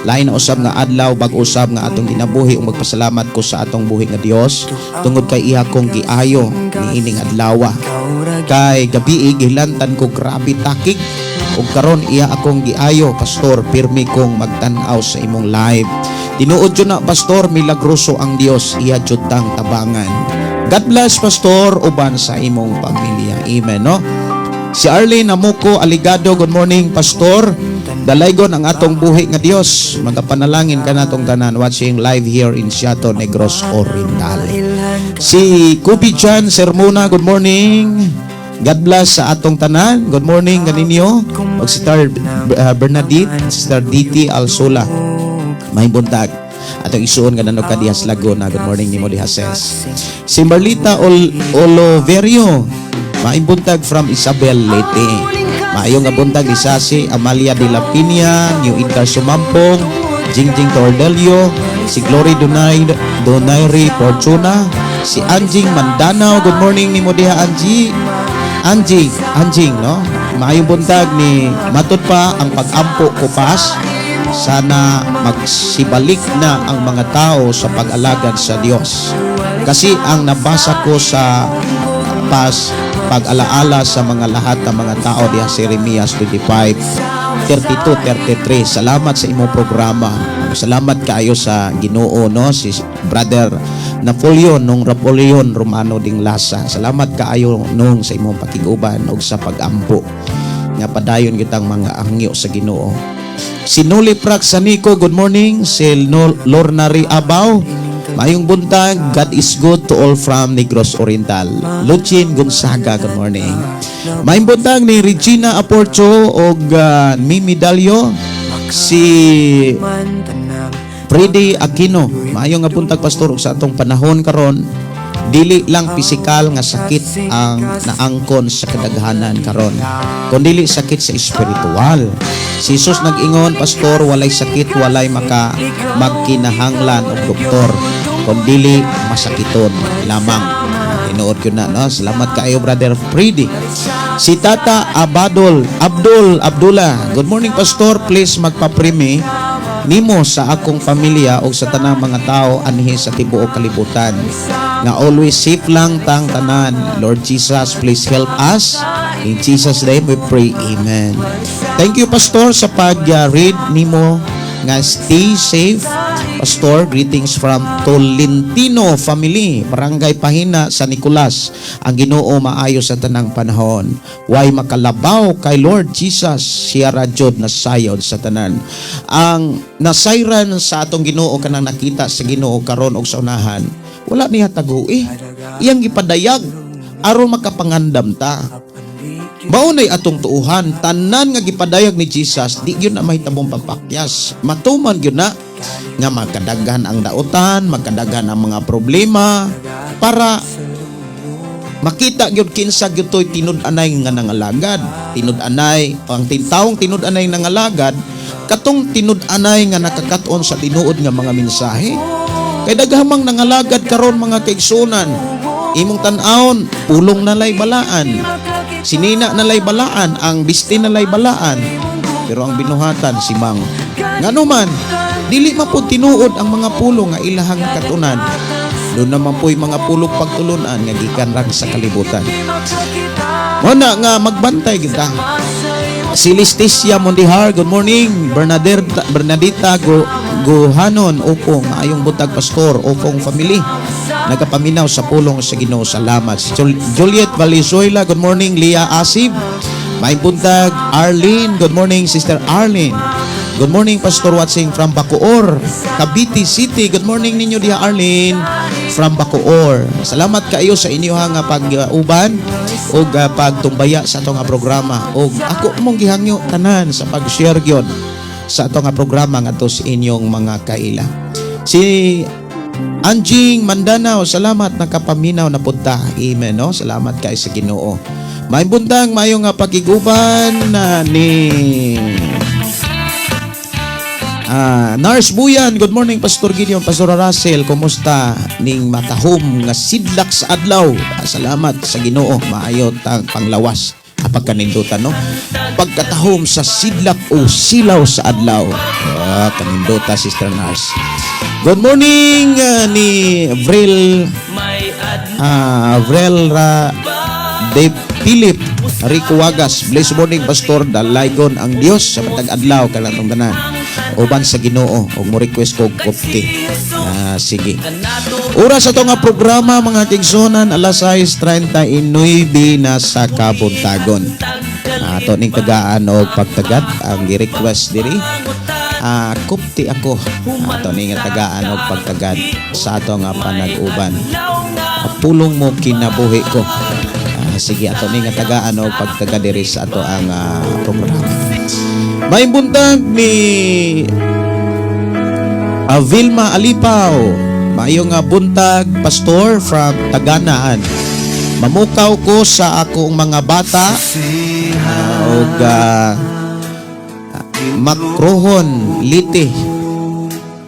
Lain na usab nga adlaw, bag usab nga atong ginabuhi ug magpasalamat ko sa atong buhi nga Dios tungod kay iya kong giayo ni ining adlaw. Kay gabi gihilantan ko, grabe takig, ug karon iya akong giayo, Pastor. Pirmi kong magtan-aw sa imong live. Tinuod jud na, Pastor, milagroso ang Dios, iya jud tang tabangan. God bless, Pastor, uban sa imong pamilya. Amen, no? Si Arlene Amuko Aligado, good morning, Pastor. Dalaygon ang atong buhi nga Dios. Magapanalangin kanatong tanan watching live here in Siaton, Negros Oriental. Si Kubi Chan Sermona, good morning. God bless sa atong tanan. Good morning kaninyo. Og Sister Bernadette, Sister DT Alsola. May buntag. Atong isuon nga nanog ka diha sa Laguna. Good morning nimo diha, ses. Si Marlita Oloverio. Maayong buntag from Isabel, Leyte. Maayong nga buntag ni Sasi Amalia de la Piña, New Edgar Sumampong, Jingjing Tordelio, si Glory Donay Donayri Fortuna, si Anjing Mandanao. Good morning nimo diha, Angie. Anjing, Anjing, no? Maayong buntag ni matud pa ang pag-ampo ko pas. Sana magsibalik na ang mga tao sa pag-alagad sa Dios. Kasi ang nabasa ko sa pas pag-alaala sa mga lahat ng mga tao diha sa Jeremias 25 32 33. Salamat sa imong programa. Salamat kaayo sa Ginoo, no, si Brother Napoleon nung Napoleon Romano ding Lasa. Salamat kaayo nung sa imong pakiguban ug sa pag-ampo nga padayon kitang mga angyo sa Ginoo. Si Noli Prax Sanico, good morning. Si Lorna Ri Abaw, maayong buntag. God is good to all from Negros Oriental. Luchin Gonzaga, good morning. Maayong buntag ni Regina Aporcho og Mimi Dalio. Si Freddy Aquino, maayong nga buntag, Pastor, ug sa atong panahon karon dili lang pisikal nga sakit ang naangkon sa kadaghanan karon, kundili sakit sa espiritual. Si Jesus nag-ingon, Pastor, walay sakit, walay maka magkinahanglan og doktor, kundili masakiton lamang. Tinuod yun na, no? Salamat kaayo, Brother Freddy. Si Tata Abadol, Abdul Abdullah, good morning, Pastor. Please magpa-pray nimo sa akong pamilya o sa tanang mga tao anhi sa tibuok kalibutan. Nga always safe lang tang tanan. Lord Jesus, please help us. In Jesus' name we pray. Amen. Thank you, Pastor, sa pag-read nimo nga stay safe. Pastor, greetings from Tolentino family, Barangay Pahina, San Nicolas. Ang Ginoo maayo sa tanang panahon. Way makalabaw kay Lord Jesus, siya ra jud nasayod sa tanan. Ang nasayran sa atong Ginoo, kanang nakita sa Ginoo karon og sa unahan, wala niya tagui. Iyang gipadayag aron makapangandam ta. Mao nay atong tuuhan, tanan nga gipadayag ni Jesus, di gyud na mahitabong pagpakyas. Matuman gyud na nga magkadaghan ang dautan, magkadaghan ang mga problema para makita gyud kinsa gyud to'y tinud-anay nga nangalagad. Tinud-anay, ang tawong tinud-anay nangalagad, katong tinud-anay nga nakakaton sa tinuod nga mga mensahe. Kay daghang mang nangalagad karon, mga kaigsunan. Imong tan-awon, pulong nalay balaan. Sinina nalay balaan, ang bisti nalay balaan. Pero ang binuhatan si Mang. Ngano man, dili man po tinuod ang mga pulong nga ilahang katunan. Doon naman po'y mga pulong pagtulunan nga gikan rang sa kalibutan. Mao na nga magbantay kita. Si Lesticia Mondihar, good morning. Bernadette, Bernadita Guhanon, Opong, maayong buntag, Pastor, Opong family. Nagapaminaw sa pulong sa Ginoo, salamat. Si Juliet Valenzuela, good morning. Leah Asib, maayong buntag. Arlene, good morning, Sister Arlene. Good morning, Pastor, watching from Bacoor, Cavite City. Good morning ninyo diha, Arlene, from Bacoor. Salamat kaayo sa inyo nga pag-uban ug pagtumbaya sa atong nga programa. Ug ako mong gihangyo tanan sa pag-share gyud sa atong nga programa ngadto sa inyong mga kaila. Si Anjing Mandanao, salamat, nakapaminaw na punta. Amen, no? Salamat kay sa Ginoo. May buntag, maayong nga pakiguban na ni Nurse Buyan, good morning, Pastor Gideon, Pastor Russell, kumusta ning matahom nga sidlak sa adlaw? Salamat sa Ginoo, maayo tang panglawas. Pagkanindutan, no? Pagkatahom sa sidlak o silaw sa adlaw. Kaninduta, Sister Nurse. Good morning ni Vril Vrel Ra De Philip Rico Wagas. Bless morning, Pastor. Dalaygon ang Dios sa matag adlaw kanatong tanan. Uban sa Ginoo ug mo request ko kopti. Ah, sige. Oras ato nga programa, mga kaigsuonan, alas 6:39 na sa kabuntagon. Ato ning tagaan og pagtagad ang gi-request diri. Ah, "Kupti Ako." Ato ning tagaan og pagtagad sa ato nga panag-uban. Ah, "Pulong Mo Kinabuhi Ko." Ah, sige, ato ning tagaan og pagtagad diri sa ato ang programa. May buntag ni Vilma Alipaw. Maayo nga buntag, Pastor, from Taganaan. Mamukaw ko sa akong mga bata og Makrohon Liti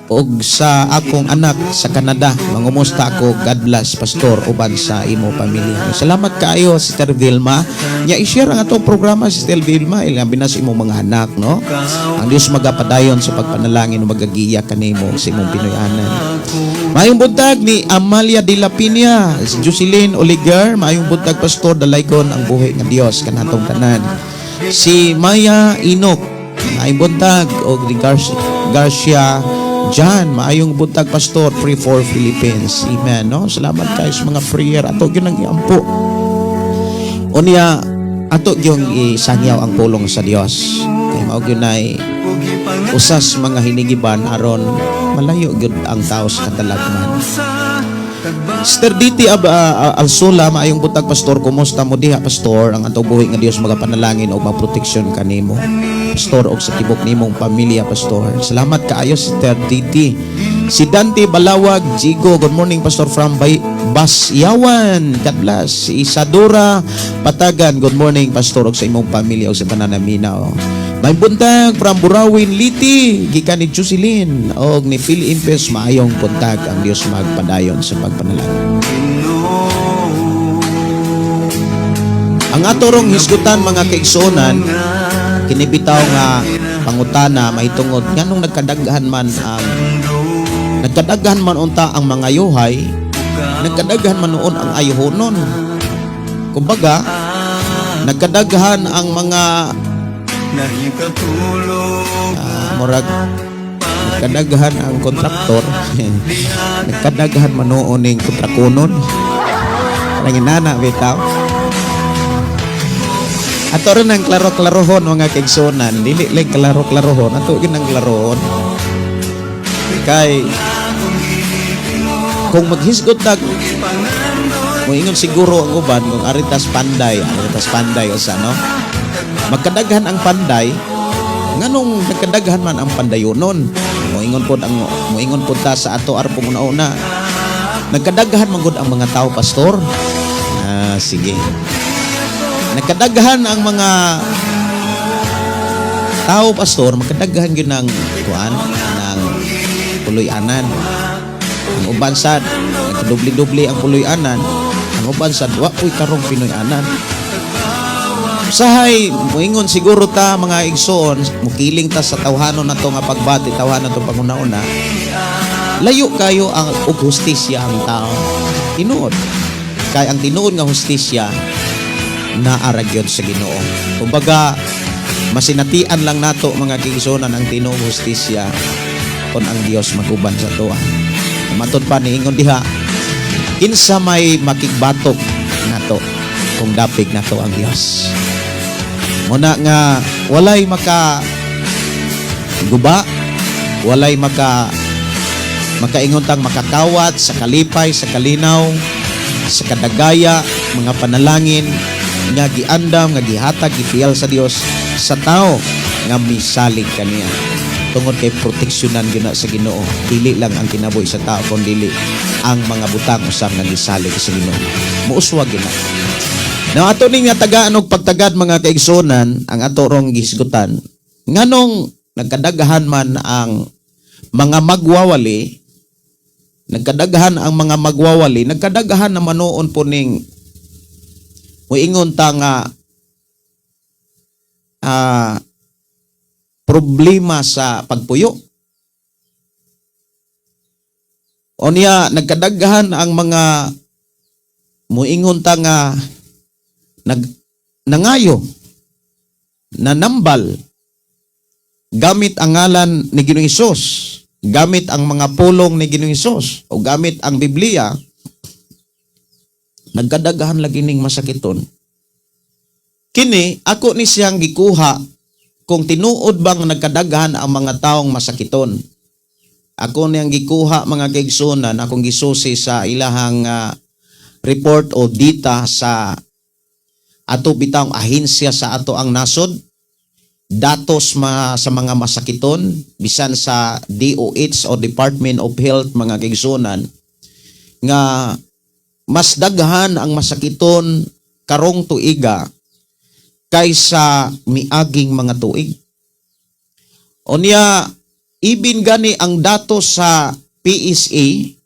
og sa akong anak sa Canada. Mangumusta ako. God bless, Pastor, uban sa imo pamilya. Salamat kaayo, Sister Vilma. Nya i-share ang atong programa, Sister Vilma, ilabi na sa imong mga anak, no? Ang Dios magapadayon sa pagpanalangin ug magagiya kanimo sa imong Pinoyanan. Maayong buntag ni Amalia de la Piña, si Jocelyn Oliger, maayong buntag, Pastor, dalaygon ang buhi nga Dios kanatong tanan. Si Maya Inok, maayong buntag, og ni Garcia John, maayong buntag, Pastor, pray for Philippines. Amen, no? Salamat kayo sa mga prayer. Ato gyud ang iampo. Unya ato gyung isangyaw ang pulong sa Dios. Kay mao gyud nay usas mga hinigiban aron malayo gyud ang tao sa katalagman. Sister Diti Alsula, maayong buntag, Pastor, kumusta mo diha, Pastor? Ang atong buhi nga Dios magapanalangin og maproteksyon kanimo, Pastor, og sa tibok nimong pamilya, Pastor. Salamat kaayo, Sister Diti. Si Dante Balawag Jigo, good morning, Pastor, from Basyawan. God bless. Si Isadora Patagan, good morning, Pastor, og sa imong pamilya og sa pananaminaw. May buntag from Burawin, Liti, gikan ni Jocelyn og ni Philly Impes, maayong buntag, ang Dios magpadayon sa pagpanalangin. Ang atorong hisgutan, mga kaigsuonan, kini bitaw nga pangutana mahitungod nganong nagkadaghan man unta ang mga yuhay, nagkadaghan man noon ang ayuhonon. Kumbaga, nagkadaghan ang mga murag nagkadaghan ang kontraktor, nagkadaghan man noon ning kontrakonon. Parang inana bitaw. Ato rin ang klaro-klarohon, mga kaigsuonan, dili lang klaro-klarohon, ato gyud ang klarohon. Kay kung maghisgot tag moingon siguro ang uban kung aritas panday, aritas panday usa, no? Magkadaghan ang panday, nganong nagkadaghan man ang pandayonon? Moingon pod ta sa ato arpong una-una. Nagkadaghan man gud ang mga tao, Pastor. Ah, sige. Nagkadaghan ang mga tao, Pastor, magkadaghan gyud ng kuan ng puloy-anan. Ang uban sad nagkadubli-dubli ang puloy-anan. Ang uban sad wa puy karong Pinoy-anan. Usahay, moingon siguro ta, mga igsoon, mukiling ta sa tawhanon na to nga pagbati, tawhanon to panguna-una. Layo kayo ang og hustisya ang tao. Tinuod. Kay ang tinuod nga hustisya naa ra gyud sa Ginoo. Kumbaga, masinatian lang nato, mga kaigsuonan, ang tinuod hustisya kon ang Dios maguban sa tuwa. Matod pa niingon diha, kinsa may makigbatok nato kung dapig nato ang Dios? Muna nga walay maka guba, walay makaingon tang makakawat sa kalipay, sa kalinaw, sa kadagaya, mga panalangin nga giandam, nga gihatag, gipiyal sa Dios sa tao nga misalig kaniya. Tungod kay proteksyonan gyud na sa Ginoo, dili lang ang kinabuhi sa tao kun dili ang mga butang usab nga gisalig sa Ginoo. Muuswag gyud na. Now, ato ning tagaan og pagtagad, mga kaigsuonan, ang ato rong gisgutan. Nganong nagkadaghan man ang mga magwawali, nagkadaghan ang mga magwawali, nagkadaghan naman noon po ning muingon ta nga problema sa pagpuyo? O niya, nagkadaghan ang mga muingon ta nga nangayo, nanambal. Gamit ang ngalan ni Ginoong Hesus, gamit ang mga pulong ni Ginoong Hesus o gamit ang Biblia, nagkadaghan lagi ning masakiton. Kini ako ni siyang gikuha kung tinuod bang nagkadaghan ang mga taong masakiton. Ako niyang gikuha, mga kaigsunan, akong gisusi sa ilahang report o data sa ato bitawng ahensya sa ato ang nasod, datos sa mga masakiton, bisan sa DOH o Department of Health, mga kaigsunan, nga mas daghan ang masakiton karong tuiga kaysa miaging mga tuig. Unya, ibin gani ang datos sa PSA,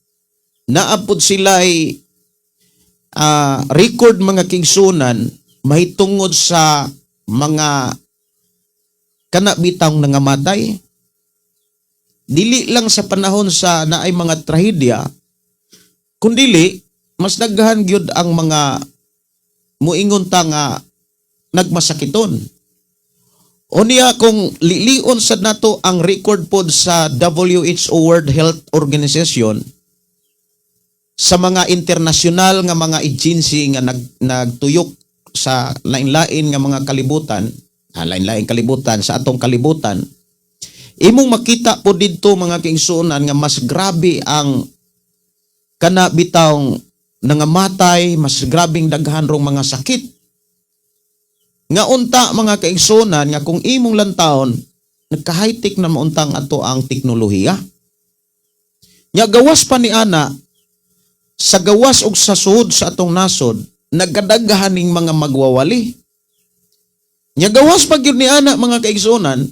naapod sila ay record, mga kaigsunan, mahitungod sa mga kana bitang nangamatay. Dili lang sa panahon sa naay mga trahedya, kundili mas daghan gyud ang mga muingon ta nga nagmasakiton. Unya, kung lilion sad nato ang record pod sa WHO, World Health Organization, sa mga internasyonal nga mga agency nga nagtuyok sa lain-lain nga mga kalibutan, lain-lain kalibutan, sa atong kalibutan, imong makita po didto, mga kaigsuonan, nga mas grabe ang kana bitawng nangamatay, mas grabing daghan rong mga sakit. Nga unta, mga kaigsuonan, nga kung imong lantawon, nagka-high-tech na mauntang ato ang teknolohiya. Nya gawas pa ni ana, sa gawas og sa sud sa atong nasod, nagkadaghan ning mga magwawali. Nya gawas pa gyud ni ana, mga kaigsuonan,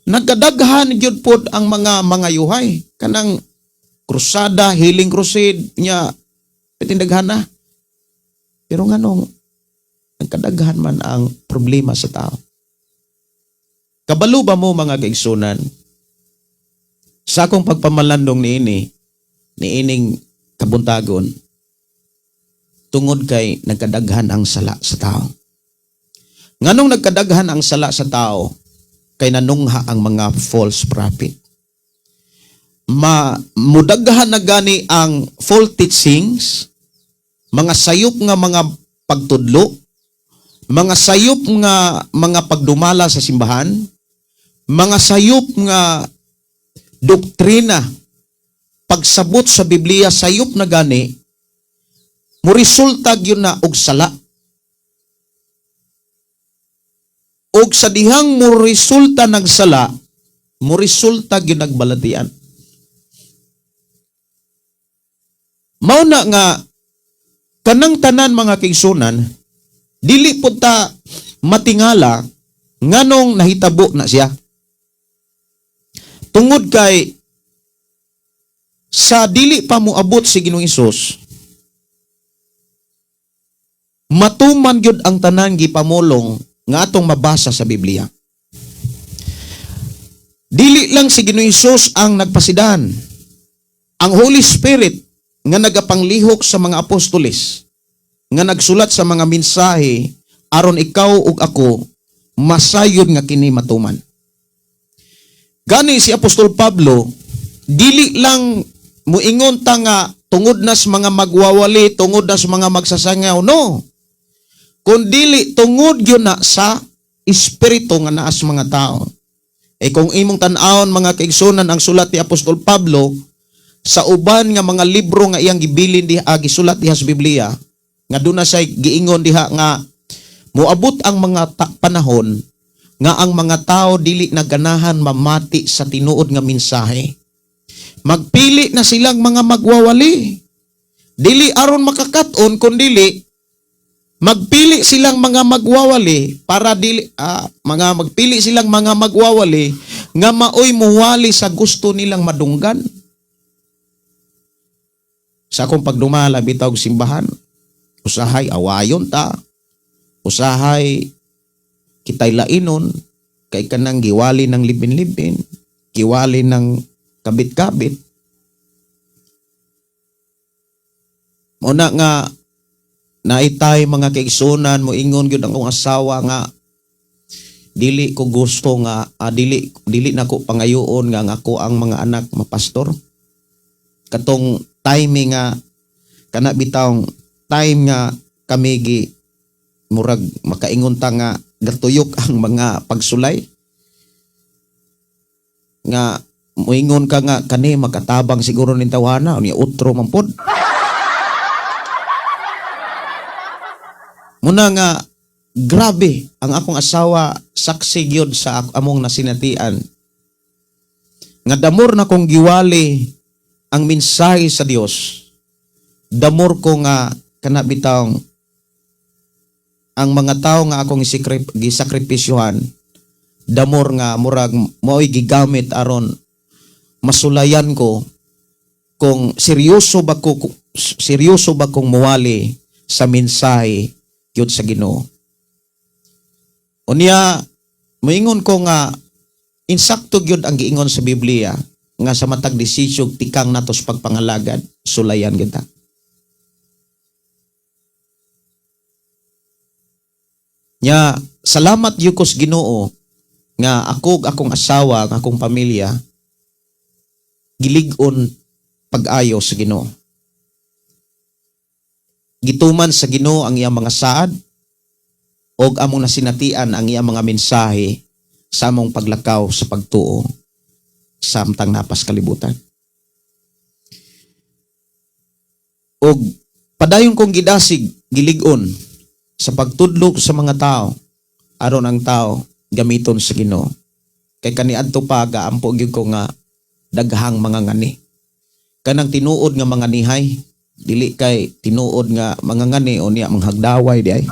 nagkadaghan gyud pod ang mga mangayuhay, kanang krusada, healing crusade, nya pitindaghan na. Pero nganong nagkadaghan man ang problema sa tao? Kabalo ba mo, mga kaigsunan, sa akong pagpamalandong niini, niining kabuntagon, tungod kay nagkadaghan ang sala sa tao. Nganong nagkadaghan ang sala sa tao? Kay nanungha ang mga false prophet. Ma mudaghan na gani ang false teachings, mga sayop nga mga pagtudlo, mga sayop nga mga pagdumala sa simbahan, mga sayop nga doktrina, pagsabot sa Biblia, sayop na gani, mo resulta gyud na og sala. Og sa dihang mo resulta nagsala, mo resulta gyud nagbalatian. Mao na nga kanang tanan, mga kaigsunan, dili pud ta matingala nganong nahitabo na siya. Tungod kay sa dili pa moabot si Ginoong Hesus, matuman gyud ang tanan gipamulong nga atong mabasa sa Biblia. Dili lang si Ginoong Hesus ang nagpasidan. Ang Holy Spirit nga nagapanglihok sa mga apostoles, nga nagsulat sa mga mensahe aron ikaw ug ako masayod nga kini matuman. Gani si Apostol Pablo, dili lang muingon ta nga tungod na sa mga magwawali, tungod na sa mga magsasangaw. No. Kundili tungod yun na sa espiritu nga naa sa mga tao. Eh kung imong tan-awon, mga kaigsunan, ang sulat ni Apostol Pablo sa uban nga mga libro nga iyang gibilin diha, gisulat diha sa Biblia, nga doon na siya giingon diha nga moabot ang mga panahon nga ang mga tao dili na ganahan mamati sa tinuod nga mensahe. Magpili na silang mga magwawali. Dili aron makakaton, kundili magpili silang mga magwawali para dili mga magpili silang mga magwawali nga maoy muwali sa gusto nilang madunggan. Sa akong pagdumala bitaw og simbahan, usahay awayon ta, usahay kitay lainon kay kanang giwali ng libin-libin, giwali ng kabit-kabit. Mao na nga naitay, mga kaigsunan, mo ingon gyud ang akong asawa nga Dili ko gusto nga dili dili nako pangayoon nga ang ako ang mga anak mapastor. Katong timing nga kana bitawng time nga kami gi murag makaingon ta nga gatuyok ang mga pagsulay nga moingon ka nga kani makatabang siguro ning tawhana, unya utro man pod. Muna nga grabe ang akong asawa, saksi gyud sa among nasinatian nga damor na kong giwali ang mensahe sa Dios, damor ko nga kana bitawng ang mga tao nga akong gisakripisyohan, damor nga murag mao'y gigamit aron masulayan ko kung seryoso ba kong muwali sa mensahe gyud sa Ginoo. Unya moingon ko nga insakto gyud ang giingon sa Biblia nga sa matag desisyon tikang nato sa pagpangalagad, sulayan kita. Nya salamat gyud ko sa Ginoo nga ako ug akong asawa, ang akong pamilya gilig-on pag-ayo sa Ginoo. Gituman sa Ginoo ang iyang mga saad og among nasinatian ang iyang mga mensahe sa among paglakaw sa pagtuo samtang napas kalibutan. Og padayon kong gidasig, gilig-on sa pagtudlo sa mga tao aron ang tao gamiton sa Ginoo. Kay kaniadto pa gaampo gyud ko nga daghang mga ngani. Kanang tinuod nga mga nihay, dili kay tinuod nga mga ngani o niya manghagdaway di ay.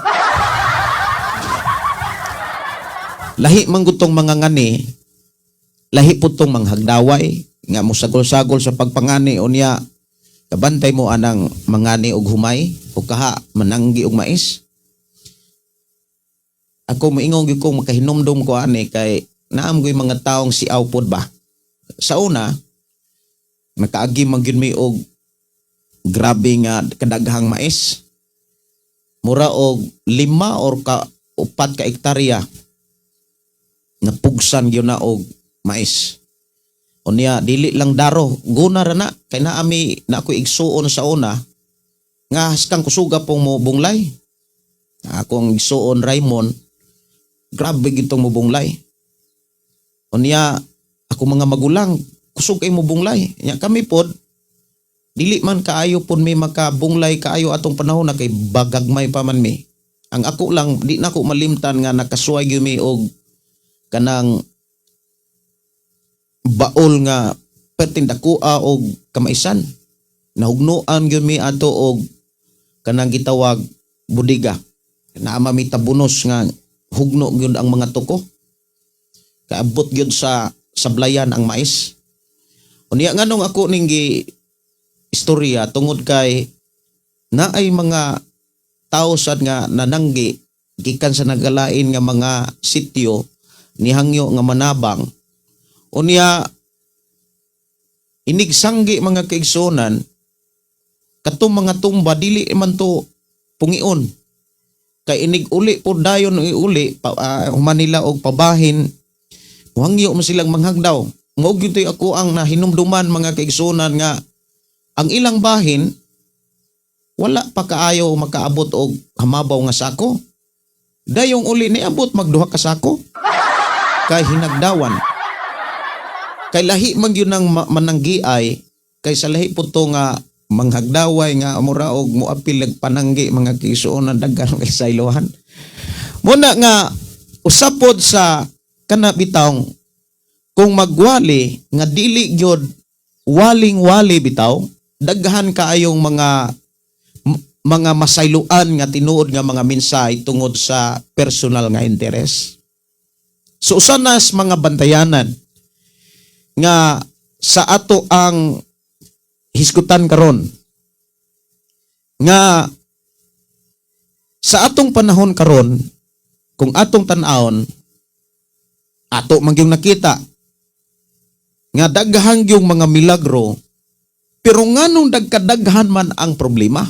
Lahi man gud tong mga ngani, lahi pud tong manghagdaway nga mosagol-sagol sa pagpangani o niya kabantay mo anang mangani og humay o kaha mananggi og mais. Ako moingon gyud ko makahinumdum ko ani kay naam ko'y mga taong siaw pod ba. Sa una, nakaagi man gyud mi og grabe nga kadaghang mais. Mura og 5 or ka 4 ka hektarya napugsan gyud na og mais. Unya dili lang daro, guna ra na kay naami na ako igsuon sa una nga haskang kusuga pong mo bunglay. Akong igsuon Raymond, grabe gitong mobunglay. Unya ako mga magulang kusog kay mobunglay. Nya kami pod dili man kaayo pod mi makabunglay kaayo atong panahon na kay bagagmay pa man mi. Ang ako lang di na ko malimtan nga nakasuway gyud mi og kanang baol nga perting dakua og kamaisan. Nahugnoan gyud mi ato og kanang gitawag budiga. Naama mi tabunos nga hugno gyud ang mga tuko. Kaabot gyud sa sablayan ang mais. Unya nganong ako ning gi istorya tungod kay naay mga tao sad nga nananggi gikan sa nagalain nga mga sityo nihangyo nga manabang. Unya inigsanggi mga kaigsuonan, katong mga tumba dili man to pungion kay inig uli po dayon iuli pa, human nila og pabahin, muhangyo man silang manghagdaw. Mao gyud to'y ako ang nahinumduman mga kaigsuonan nga ang ilang bahin wala pa kaayo makaabot og hamabaw nga sako. Dayong uli niabot magduha ka sako kay hinagdawan. Kay lahi man gyud ang mananggiay kay sa lahi po to nga manghagdaway nga mura og moapil nagpananggi mga kaigsuonan, daghan kay saylohan. Muna nga usapod sa kana bitawng kung magwali nga dili gyud waling-wali bitaw, daghan kaayong mga masayloan nga tinuod nga mga mensahe tungod sa personal nga interes. So usa na sa mga bantayanan nga sa ato ang hisgutan karon nga sa atong panahon karon, kung atong tan-awon, ato man gyung nakita nga daghang yung mga milagro, pero nganong dagkadaghan man ang problema?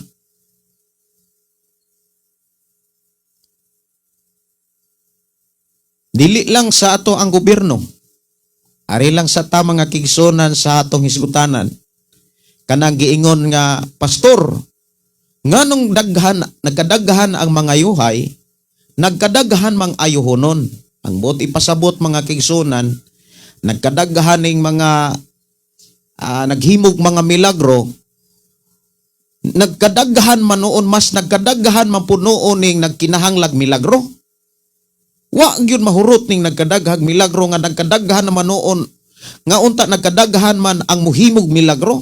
Dili lang sa ato ang gobyerno. Ari lang sa ta, mga kaigsuonan, sa atong hisgutanan. Kanang giingon nga, "Pastor, nganong daghan, nagkadaghan ang mga yuhay, nagkadaghan mang ayuhonon?" Ang buot ipasabot, mga kaigsuonan, nagkadaghan ning mga naghimog mga milagro, nagkadaghan man noon, mas nagkadaghan man punoon ning nagkinahanglag milagro. Wa gyud mahurot ning nagkadaghag milagro nga nagkadaghan naman noon nga unta nagkadaghan man ang muhimog milagro.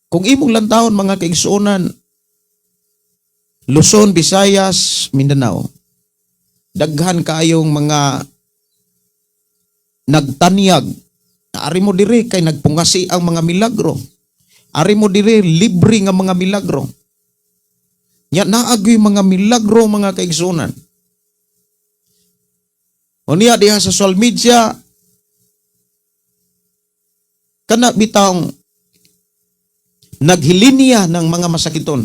Kung imong lantawon, mga kaigsuonan, Luzon, Visayas, Mindanao, daghan kaayong mga nagtanyag. Ari mo dire kay nagpungasi ang mga milagro. Ari mo dire, libre nga mga milagro. Nya naa gyoy mga milagro, mga kaigsuonan. Unya diha sa social media, kana bitawng naghilinya ng mga masakiton.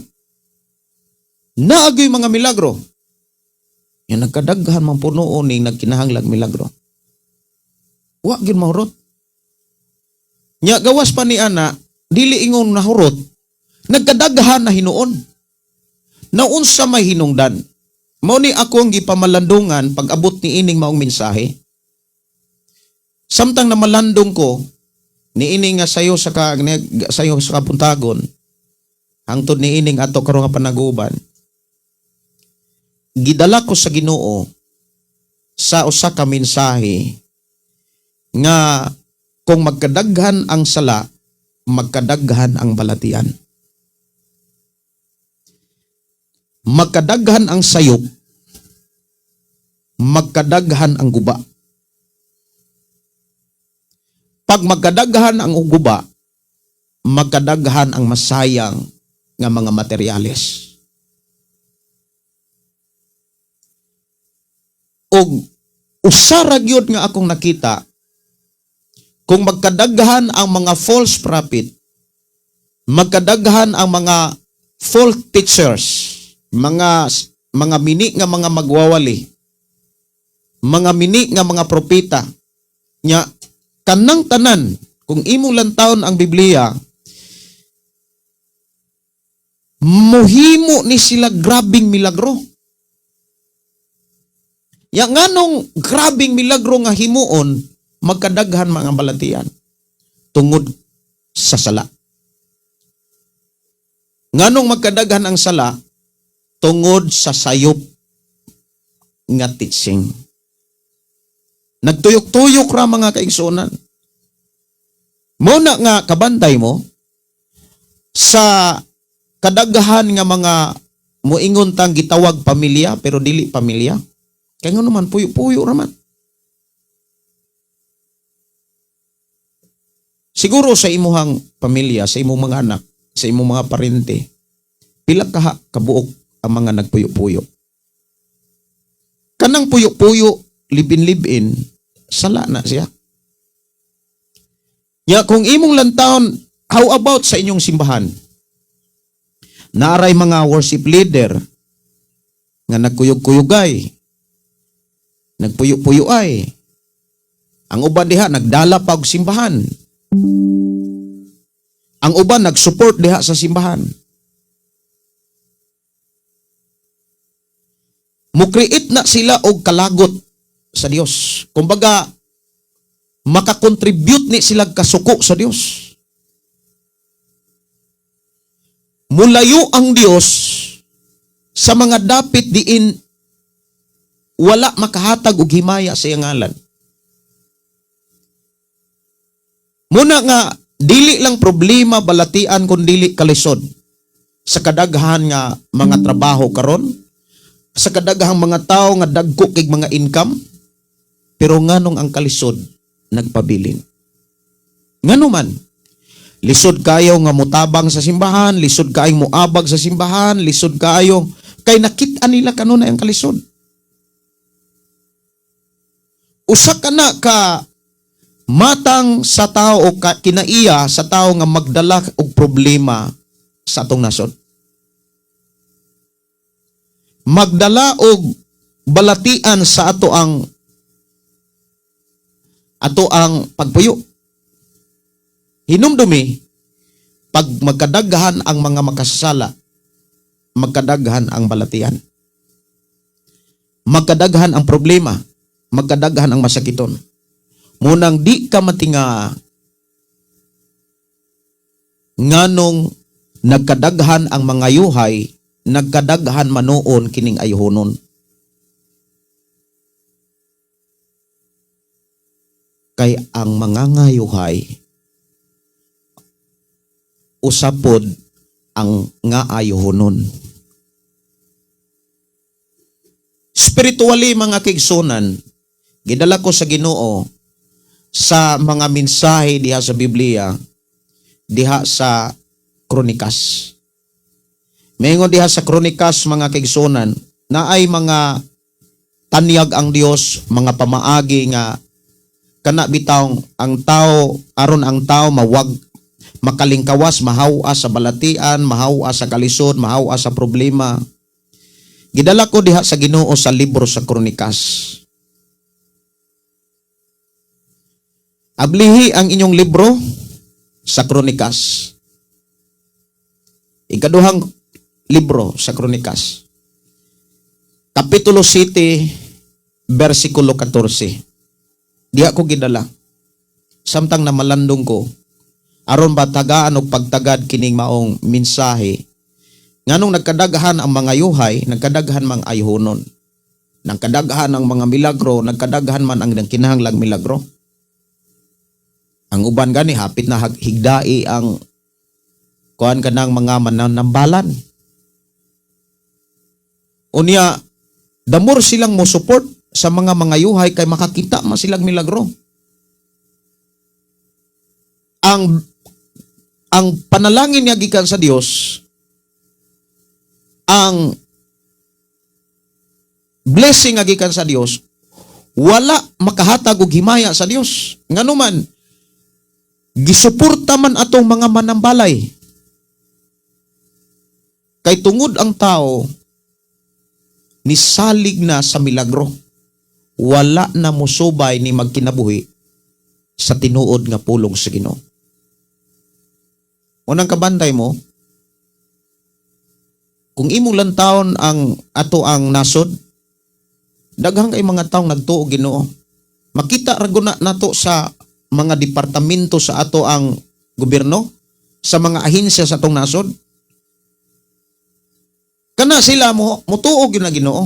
Naa gyoy mga milagro. Nya nagkadaghan man punoon ning nagkinahanglag milagro. Wa gyud mahurot. Nya gawas pa ni ana, dili ingon nahurot, nagkadaghan na hinuon. Naunsa may hinungdan? Mao ni ako ang gipamalandungan pag-abot ni ining maong mensahe. Samtang namalandong ko ni ini nga sayo sa kapuntagon hangtod ni ining ato karon nga panaguban, gidala ko sa Ginoo sa usa ka mensahe nga kung magkadaghan ang sala, magkadaghan ang balatian. Magkadaghan ang sayop, magkadaghan ang guba. Pag magkadaghan ang guba, magkadaghan ang masayang nga mga materyales. Og usara gyud nga akong nakita, kung magkadaghan ang mga false prophet, magkadaghan ang mga false teachers, mga mini nga mga magwawali, mga mini nga mga propeta, nya kanang tanan, kung imong lantawon ang Biblia, muhimo ni sila grabing milagro. Ya nganong grabing milagro nga himuon, magkadaghan mga balatian tungod sa sala. Nganong magkadaghan ang sala? Tungod sa sayop nga teaching. Nagtuyok-tuyok ra, mga kaigsuonan. Mao na nga kabantay mo sa kadaghan nga mga muingon tang gitawag pamilya pero dili pamilya. Kaya nga naman puyo-puyo raman. Siguro sa imuhang pamilya, sa imong mga anak, sa imong mga parente, pila kaha kabuok ang mga nagpuyo-puyo? Kanang puyo-puyo, live-in-live-in, sala na siya. Ya, kung imong lantawon, how about sa inyong simbahan? Naaray mga worship leader nga nagkuyog-kuyugay, nagpuyo-puyo ay. Ang uban diha nagdala pa og simbahan. Ang uban nag-support diha sa simbahan. Mo-create na sila og kalagot sa Dios. Kumbaga, makakontribute ni sila kasuko sa Dios. Mulayo ang Dios sa mga dapit diin wala makahatag og himaya sa iyang ngalan. Muna nga dili lang problema balatian kun dili kalisod sa kadaghan nga mga trabaho karon, sa kadaghang mga tao nga dagko kay mga income, pero nganong ang kalisod nagpabilin? Ngano man lisod kayo nga mutabang sa simbahan, lisod kayo muabag sa simbahan, lisod kayo kay nakit-an nila kanunay ang kalisod. Usa ka na ka matang sa tao o kinaiya sa tao nga magdala og problema sa atong nasod. Magdala og balatian sa ato ang pagpuyo. Hinumdumi, pag magkadaghan ang mga makasasala, magkadaghan ang balatian. Magkadaghan ang problema, magkadaghan ang masakiton. Munang di ka matinga nganong nagkadaghan ang mga yuhay, nagkadaghan manuon kining ayuhonon. Kay ang mga ngayuhay usapod ang nga ayuhonon. Spiritually, mga kaigsunan, gidala ko sa Ginoo sa mga mensahe diha sa Biblia, diha sa Kronikas. Maingon diha sa Kronikas, mga kaigsunan, na ay mga tanyag ang Dios, mga pamaagi nga kana bitawng ang tao aron ang tao mawag makalingkawas, mahawa sa balatian, mahawa sa kalisod, mahawa sa problema. Gidala ko diha sa Ginoo sa libro sa Kronikas. Ablihi ang inyong libro sa Kronikas. Ikaduhang libro sa Kronikas. Kapitulo 7, versikulo 14. Diha ko gidala. Samtang namalandong ko, aron ba tagaan og pagtagad kining maong mensahe, nganong nagkadaghan ang mga yuhay, nagkadaghan mang ayhonon. Nagkadaghan ang mga milagro, nagkadaghan man ang kinahanglang milagro. Ang uban gani hapit na higdai ang kuan kanang mga mananambalan. Unya, damor silang mo support sa mga yuhay kay makakita man silang milagro. Ang panalangin niya gikan sa Dios, ang blessing nga gikan sa Dios, wala makahatag og himaya sa Dios. Ngano man gisuporta man atong mga manambalay. Kay tungod ang tao nisalig na sa milagro, wala na mosubay ni magkinabuhi sa tinuod nga pulong sa Ginoo. Unang kabantay mo, kung imong lantawon ang ato ang nasod, daghang kay mga taong nagtuo Ginoo. Makita ra guna nato sa mga departamento sa ato ang gobyerno, sa mga ahensya sa atong nasod. Kana sila mo mutuo gyud na Ginoo.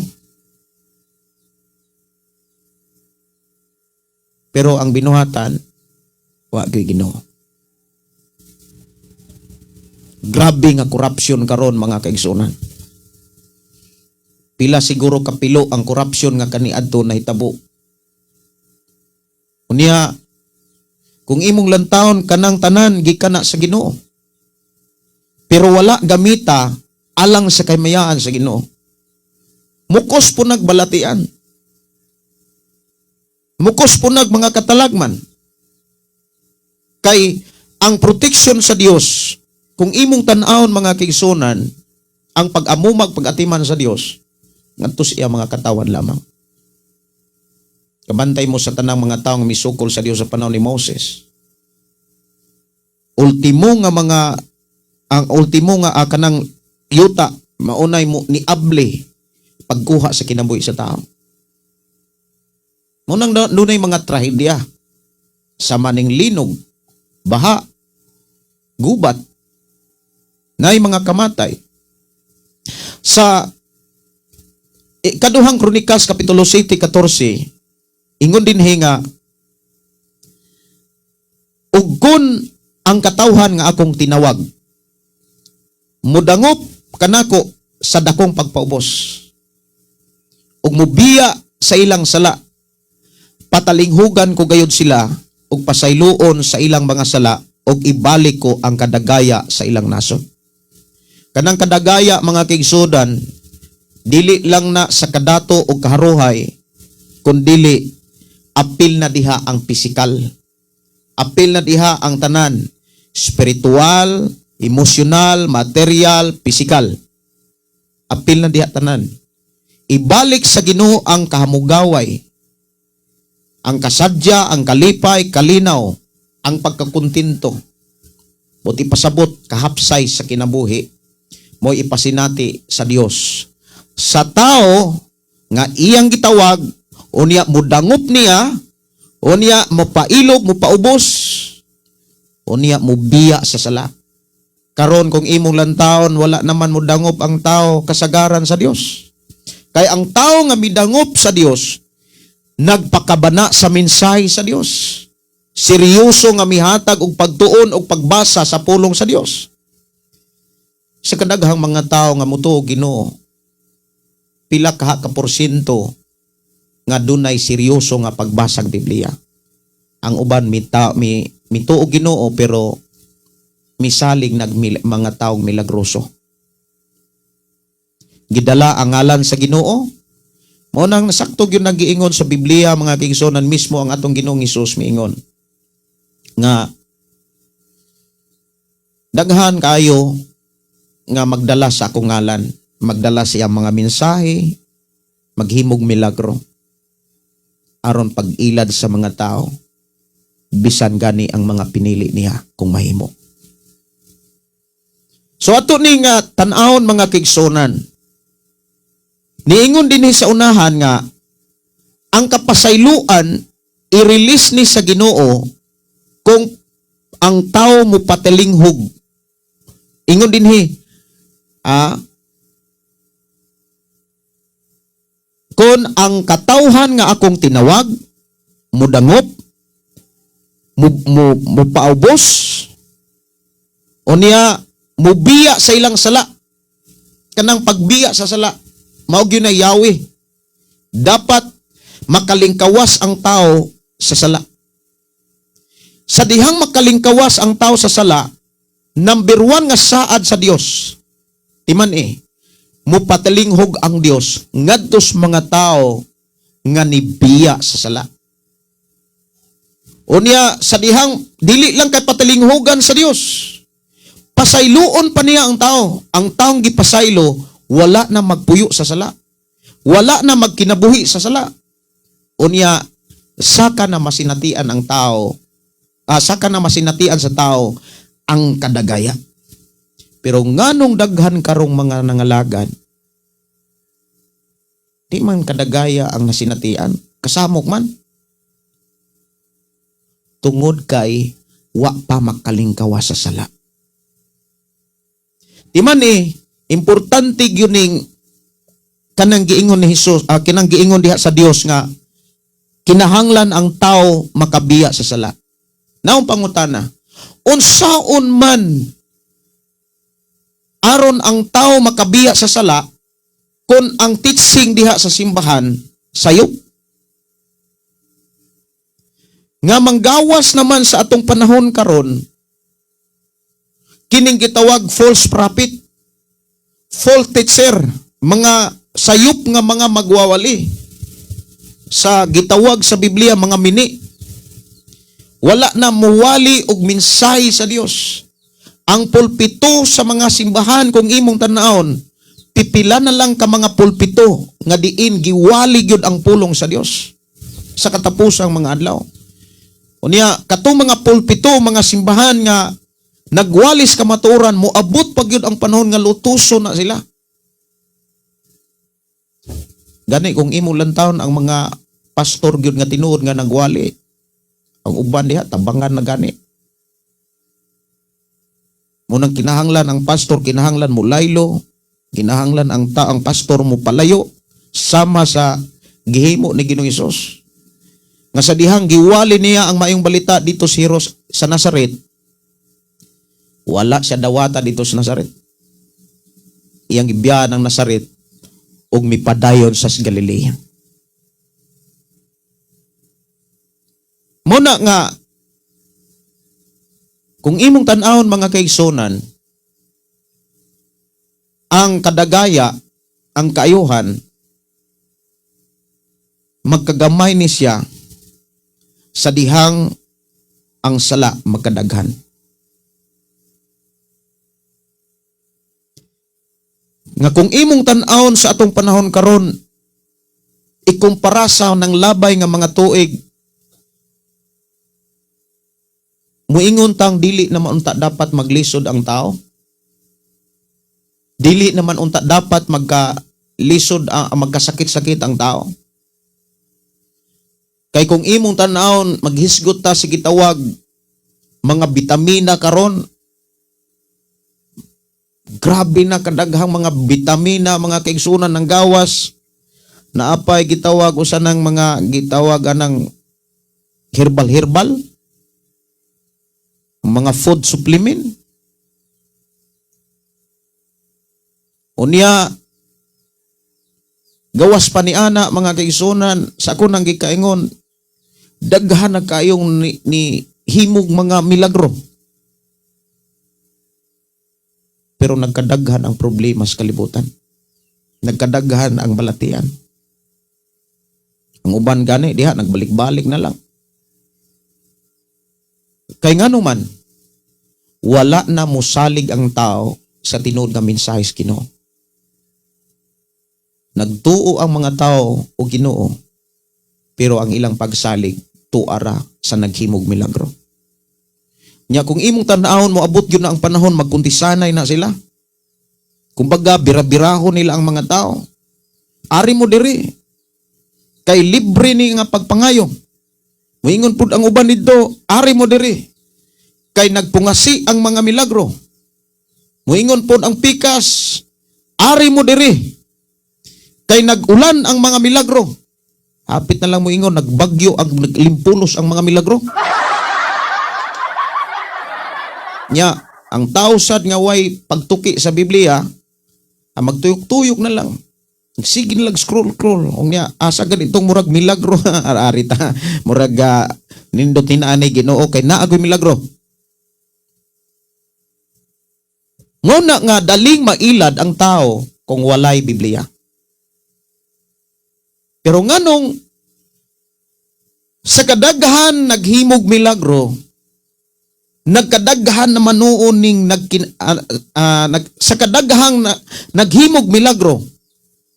Pero ang binuhatan, wa gyud Ginoo. Grabe nga corruption karon, mga kaigsunan. Pila siguro kapilo ang corruption nga kaniadto nahitabo. Unya, kung imong lantawon kanang tanan gikan na sa Ginoo. Pero wala gamita alang sa kahimayaan sa Ginoo. Mukos po nagbalatian. Mukos po nag mga katalagman. Kay ang protection sa Dios, kung imong tan-awon, mga kaigsunan, ang pag-amumag pag-atiman sa Dios ngadto sa iya mga katawan lamang. Kabantay mo sa tanang mga taong misukol sa Dios sa panahon ni Moses. Ultimo nga mga ang ultimo nga kanang yuta maunay mo ni able pagkuha sa kinabuhi sa tao. Munang dunay mga trahedya sa maning linog, baha, gubat, nay mga kamatay. Sa Ikaduhang Kronikas Kapitulo 7:14, ingon din nga, "Ug kon ang katawhan nga akong tinawag mudangop kanako sa dakong pagpaubos ug mubiya sa ilang sala, patalinghugan ko gayud sila ug pasayloon sa ilang mga sala ug ibalik ko ang kadagaya sa ilang nasod." Kanang kadagaya, mga kaigsunan, dili lang na sa kadato o kaharuhay, kundili apil na diha ang pisikal. Apil na diha ang tanan, spiritual, emosyonal, material, pisikal. Apil na diha tanan. Ibalik sa Ginoo ang kahamugaway, ang kasadya, ang kalipay, kalinaw, ang pagkakontento. Buot ipasabot, kahapsay sa kinabuhi, mo ipasinati sa Dios. Sa tao nga iyang gitawag, unya mudangop niya, unya mopailob, mopaubos, unya mubiya sa sala. Karon kung imong lantawon, wala naman mudangop ang tao kasagaran sa Dios. Kay ang tao nga midangop sa Dios, nagpakabana sa mensahe sa Dios. Seryoso nga mihatag og pagtuon og pagbasa sa pulong sa Dios. Sa kadaghang mga tao nga mutuo Ginoo, pila ka porsyento nga dunay seryoso nga pagbasag Biblia? Ang uban mita mi mituo Ginoo pero misalig nag mga taong milagroso. Gidala ang ngalan sa Ginoo. Mao nang nasakto gyud nagiingon sa Biblia, mga kaigsuonan, mismo ang atong Ginoong Hesus miingon nga daghan kayo nga magdala sa akong ngalan, magdala siya mga mensahe, maghimog milagro aron pag-ilad sa mga tao, bisan gani ang mga pinili niya kung mahimo. So ato ni nga tan-awon, mga kaigsuonan. Niingon dinhi sa unahan nga ang kapasayloan i-release ni sa Ginoo kung ang tao mo patalinghog. Ingon dinhi kung ang katawhan nga akong tinawag mudangop, mo paubos, unya mubiya sa ilang sala, kanang pagbiya sa sala mao gyud na Yahweh. Dapat makalingkawas ang tao sa sala. Sa dihang makalingkawas ang tao sa sala, number one nga saad sa Dios, timan eh, mupatalinghog ang Dios ngadto sa mga tao nga nibiya sa sala. Unya sa dihang dili lang kay patalinghogan sa Dios, pasayloon pa niya ang tao. Ang taong gipasaylo, wala na magpuyo sa sala. Wala na magkinabuhi sa sala. Unya saka na masinatian ang tao, saka na masinatian sa tao ang kadagaya. Pero nganong daghan karong mga nangalagad, di man kadagaya ang nasinatian, kasamok man? Tungod kay wa pa makalingkawa sa sala. Di man eh, importante gyud ning kanang giingon ni Jesus, kinang giingon diha sa Dios nga kinahanglan ang tao makabiya sa sala. Naong pangutana, unsaon man aron ang tao makabiya sa sala kung ang teaching diha sa simbahan sayop? Nga manggawas naman sa atong panahon karon kining gitawag false prophet, false teacher, mga sayop nga mga magwawali sa gitawag sa Biblia mga mini. Wala na muwali og mensahe sa Dios. Ang pulpito sa mga simbahan, kung imong tan-awon, pipila na lang ka mga pulpito nga diin giwali gyud ang pulong sa Dios sa katapusang mga adlaw. Unya katong mga pulpito, mga simbahan nga nagwalis kamatuoran, moabot pa gyud ang panahon nga lutuso na sila. Gani kung imo lantawon ang mga pastor gyud nga tinuod nga nagwali, ang uban diha tabangan na gani. Munang kinahanglan ang pastor, kinahanglan mo laylo, kinahanglan ang pastor mo palayo sama sa gihimo ni Ginoong Hesus. Nga sa dihang giwali niya ang maayong balita dito si Heros sa Nazaret, wala siya dawata dito sa Nazaret. Iyang gibiyahan ang Nazaret ug mipadayon sa Galilea. Muna nga kung imong tan-awon, mga kaigsunan, ang kadagaya, ang kaayuhan, magkagamay ni siya sa dihang ang sala magkadaghan. Nga kung imong tan-awon sa atong panahon karon, Ikumpara sa nang labay nga mga tuig, muingon tang dili naman unta dapat maglisod ang tao. Dili naman unta dapat magkalisod ang magkasakit-sakit ang tao. Kay kung imong tan-awon, maghisgot ta sa gitawag mga bitamina karon. Grabe na kadaghang mga bitamina, mga kaigsunan ng gawas. Naapay gitawag usa ng mga gitawag anang herbal-herbal, mga food supplement. Unya, gawas pa ni ana, mga kaigsunan, sa ako nang gikaingon, daghan na kayong ni himog mga milagro. Pero nagkadaghan ang problema sa kalibutan. Nagkadaghan ang balatian. Ang uban gani diha nagbalik-balik na lang. Kay ngano man wala na mosalig ang tao sa tinuod nga mensahe sa Ginoo. Nagtuo ang mga tao o Ginoo, pero ang ilang pagsalig tuara sa naghimog milagro. Nya kung imong tan-awon, moabot gyud na ang panahon magkuntisanay na sila. Kumbaga bira-birahon nila ang mga tao. Ari mo diri. Kay libre ni nga pagpangayo. Moingon pud ang uban didto, ari mo diri. Kay nagpungasi ang mga milagro. Moingon pud ang pikas, ari mo diri. Kay nag-ulan ang mga milagro. Hapit na lang moingon, nagbagyo ang naglimpulos ang mga milagro. Nya, ang tao sad nga way pagtuki sa Biblia, ang magtuyok-tuyok na lang. Sige na lang scroll scroll. Unya asa ganitong murag milagro ari ta. Murag nindot ni naanay Ginoo kay naagoy milagro. Nguna nga daling mailad ang tao kung walay Biblia. Pero nganong sa kadaghan naghimog milagro, nagkadaghan na manuon ning sa kadaghang naghimog milagro,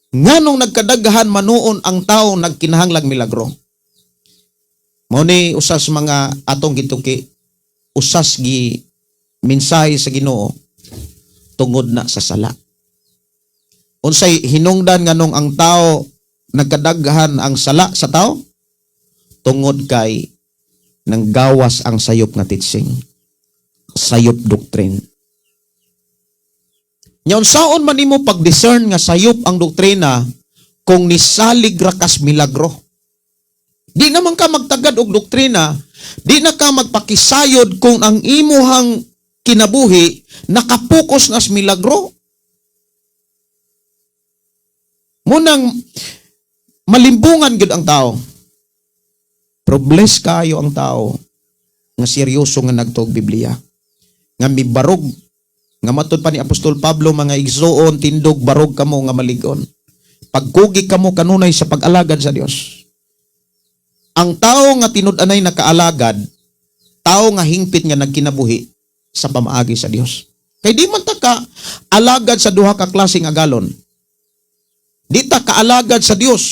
nganong nagkadaghan manuon ang tao nagkinahanglang milagro? Mao ni usas mga atong gituki, usas gi mensahe sa Ginoo tungod na sa sala. Unsay hinungdan nganong ang tao nagkadaghan ang sala sa tao? Tungod kay nanggawas ang sayop nga teaching, sayop doctrine. Nya unsaon man nimo pag-discern nga sayop ang doktrina kung nisalig ra kas milagro? Di naman ka magtagad og doktrina, di na ka magpakisayod kung ang imuhang kinabuhi nakapokus na sa milagro. Munang malimbungan gyud ang tao. Pero bless kayo ang tao nga seryoso nga nagtuog Biblia. Nga mibarog, nga matud pa ni Apostol Pablo, mga igsuon, tindog barog kamo nga maligon. Pagkugi kamo kanunay sa pag-alagad sa Dios. Ang tao nga tinud-anay nakaalagad, tao nga hingpit nga nagkinabuhi sa pamaagi sa Dios. Kay di man ta ka alagad sa duha ka klaseng agalon. Di ta kaalagad sa Dios.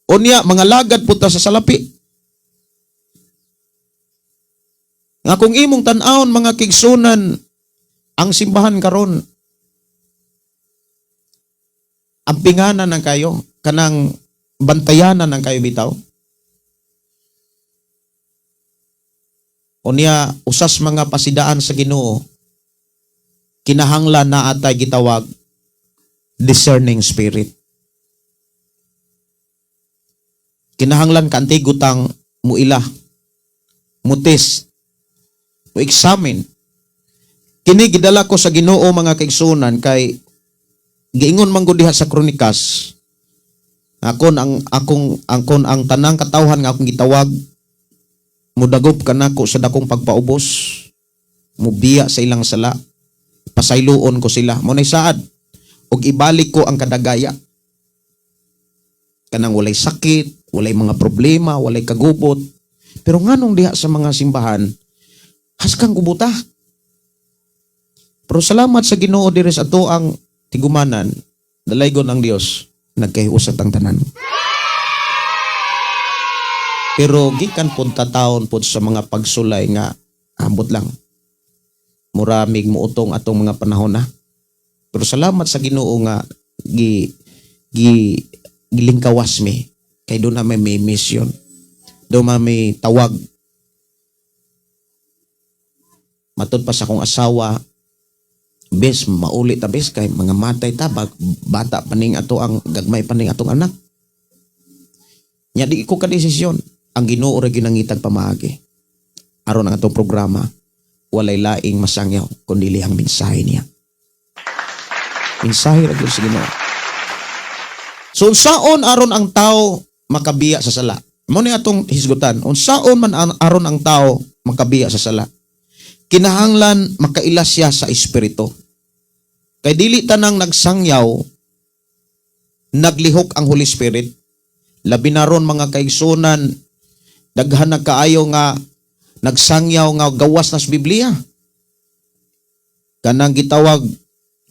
Unya mga lagad punta sa salapi. Nga kung imong tan-awon, mga kigsunan, ang simbahan karon ampinganan ng kayo, kanang bantayanan ng kayo bitaw. Unya usas mga pasidaan sa Ginoo, kinahanglan na atay gitawag discerning spirit. Kinahanglan kantigutang muila, mutis, mo examine. Kini gidala ko sa Ginoo, mga kaigsunan, kay giingon man gud diha sa Kronikas akon ang akong angkon ang tanang katawhan nga akong gitawag mudagop kanako sa dakong pagpaubos, mubiya sa ilang sala, pasayloon ko sila. Mo nay saad og ibalik ko ang kadagaya, kanang walay sakit, walay mga problema, walay kagubot. Pero nganong diha sa mga simbahan haskang gubuta? Pero salamat sa Ginoo, diri sa ato ang tigumanan, dalaygon ang Dios, nagkahiusat ang tanan. Pero gikan pud ta taon pud sa mga pagsulay nga ambot lang. Muramig muutong atong mga panahon na. Pero salamat sa Ginoo nga gi gi gilingkawas mi kay duna may mission. Duna may tawag. Matud pa sa akong asawa, bes, mauli ta bes kay mga matay ta bata pa ning ato ang gagmay pa ning atong anak. Nya di ko kadesisyon. Ang Ginoo ra ginangitag pamaagi. Aron ang atong programa walay laing masangyaw kundi ang mensahe niya. Mensahe ra gyud sa Ginoo. So unsaon aron ang tao makabiya sa sala? Mao ni atong hisgutan. Unsaon man aron ang tao makabiya sa sala? Kinahanglan makaila siya sa espiritu. Kay dili tanang nagsangyaw naglihok ang Holy Spirit. Labi na ron, mga kaigsunan, daghan na kaayo nga nagsangyaw nga gawas na sa Biblia. Kanang gitawag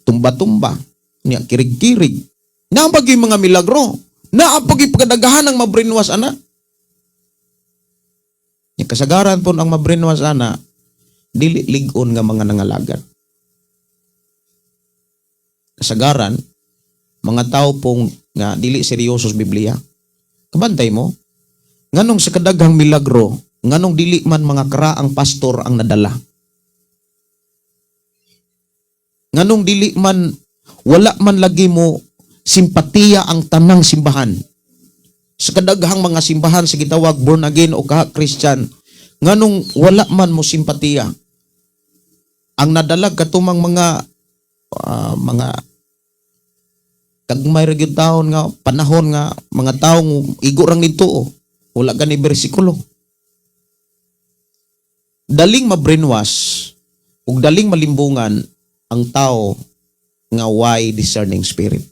tumba-tumba, niya kirig-kirig. Naa pa gyud mga milagro. Naa pa gyud pagkadaghan ang mabrainwash ana. Nya kasagaran po ang mabrainwash ana, dili lig-on nga mga nangalagad. Kasagaran, mga tao pong nga dili seryoso sa Biblia. Kabantay mo, nganong sa kadaghang milagro, nganong dili man mga karaang pastor ang nadala? Nganong dili man, wala man lagi mo simpatiya ang tanang simbahan? Sa kadaghang mga simbahan sa gitawag born again o ka Christian, nganong wala man mo simpatiya? Ang nadalag katumang mga kagmay ra gyud taon nga panahon nga mga taong igo rang nito, oh. Wala gani bersikulo. Daling mabrainwash ug daling malimbungan ang tao nga way discerning spirit.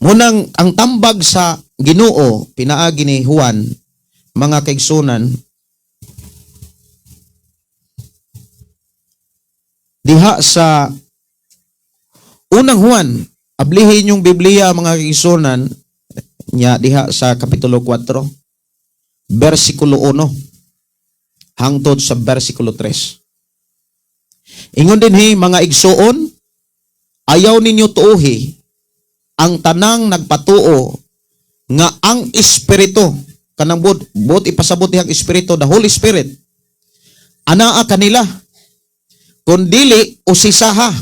Munang ang tambag sa Ginoo pinaagi ni Juan, mga kaigsunan, diha sa Unang Juan, ablihin yung Biblia, mga kaigsunan, nya diha sa kapitulo 4 bersikulo 1 hangtod sa bersikulo 3. Ingon dinhi, "Mga igsuon, ayaw ninyo tuohi ang tanang nagpatuo nga ang espiritu," kanang bot ipasabot dihang espiritu, the Holy Spirit, "anaa kanila, kundili usisaha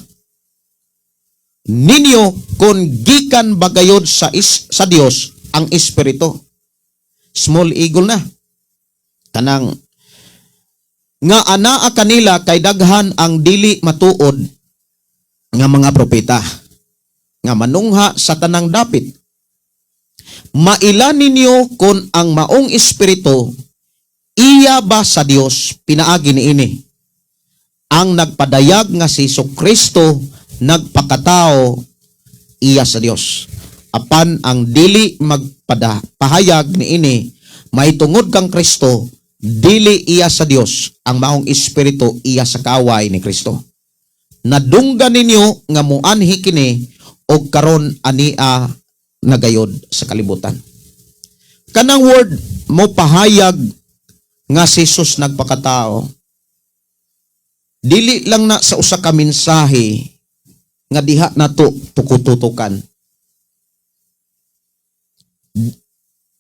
ninyo kung gikan bagayod sa Dios ang espiritu." Small eagle na kanang nga anaa kanila, kay daghan ang dili matuod nga mga propeta nga manungha sa tanang dapit. Maila ninyo kung ang maong espiritu iya ba sa Dios pinaagi niini. Ang nagpadayag nga si Kristo nagpakatao, iya sa Dios. Apan ang dili magpada pahayag niini mahitungod kang Kristo, dili iya sa Dios. Ang maong espiritu iya sa kaaway ni Kristo. Nadunggan ninyo nga muanhi kini og karon ania nagayod sa kalibutan. Kanang word mo pahayag nga si Jesus nagpakatao, dili lang na sa usa ka mensahe nga diha nato tukututukan.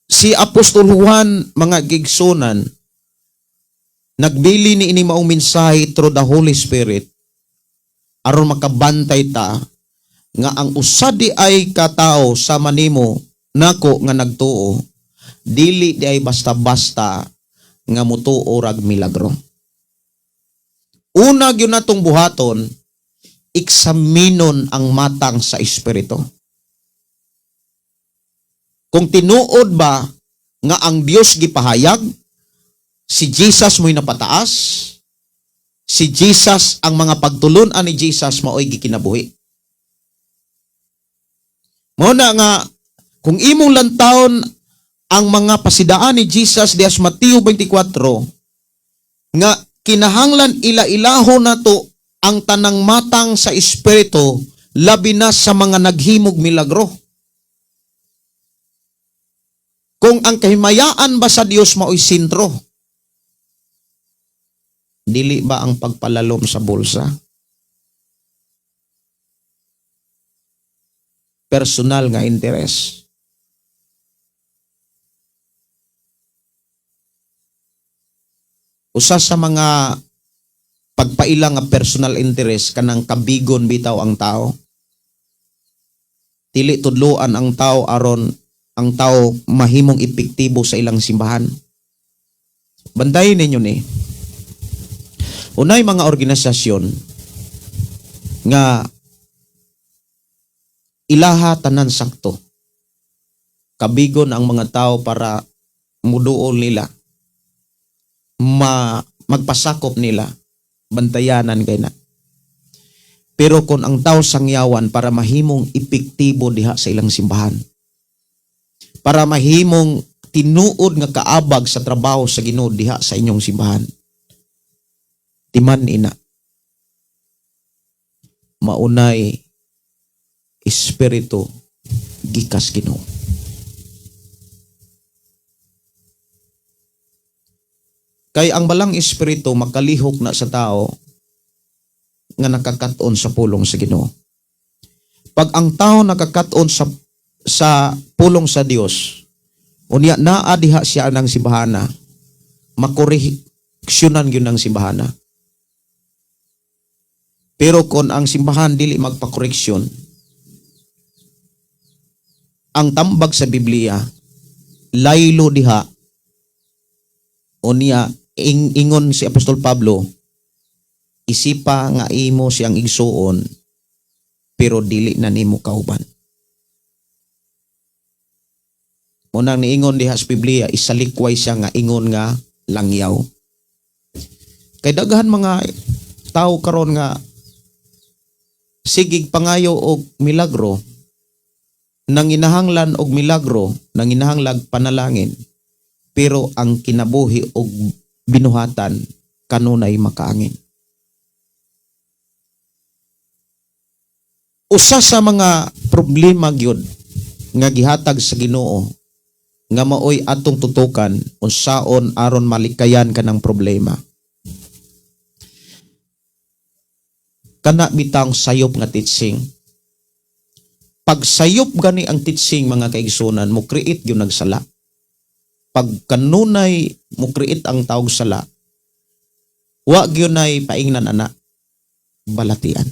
Si Apostol Juan, mga kaigsunan, nagbili ni ini maong mensahe through the Holy Spirit aron makabantay ta nga ang usa di ay katao sa manimo nako nga nagtuo, dili di ay basta-basta nga mutuo rag milagro. Una gyud natong buhaton, eksaminon ang matang sa espiritu. Kung tinuod ba nga ang Dios gipahayag, si Jesus mo'y napataas, si Jesus, ang mga pagtulun-an ni Jesus mao'y gikinabuhi. Mao na nga kung imong lantawon ang mga pasidaan ni Jesus diha sa Mateo 24 nga kinahanglan ila-ilahon nato ang tanang matang sa espiritu, labi na sa mga naghimog milagro. Kung ang kahimayaan ba sa Dios mao'y sentro, dili ba ang pagpalalom sa bulsa? Personal nga interes. Usa sa mga pagpaila nga personal interest, kanang kabigon bitaw ang tao. Dili tudloan ang tao aron ang tao mahimong epektibo sa ilang simbahan. Bantayin ninyo ni. Unay mga organisasyon nga ilaha tanan sakto. Kabigon ang mga tao para muduol nila, magpasakop nila, bantayanan kay na. Pero kung ang tao sangyawan para mahimong epektibo diha sa ilang simbahan, para mahimong tinuod nga kaabag sa trabaho sa Ginoo diha sa inyong simbahan, timan ina, maunay espiritu gikas Ginoo. Kay ang balang espiritu makalihok na sa tao nga nakakaton sa pulong sa Ginoo. Pag ang tao nakakaton sa pulong sa Dios, unya naa diha siya ng simbahana, makoreksyonan gyud ng simbahana. Pero kung ang simbahan dili magpakoreksyon, ang tambag sa Biblia, laylo diha, unya ingon si Apostol Pablo, isipa nga imo siyang igsuon, pero dili na nimo kauban. Unang niingon diha sa Biblia, isalikway siya nga ingon nga langyaw. Kay daghan mga tao karon nga sigig pangayo og milagro, nanginahanglan og milagro, nanginahanglag panalangin, pero ang kinabuhi og binuhatan kanunay makaangin. Usa sa mga problema gyud nga gihatag sa Ginoo nga maoy atong tutukan unsaon aron malikayan kanang problema. Kana bitang sayop nga teaching. Pag sayop gani ang teaching, mga kaigsunan, mo create gyud nagsala. Pag kanunay mo create ang tawag sala, wa gyud nay paingnan ana, balatian.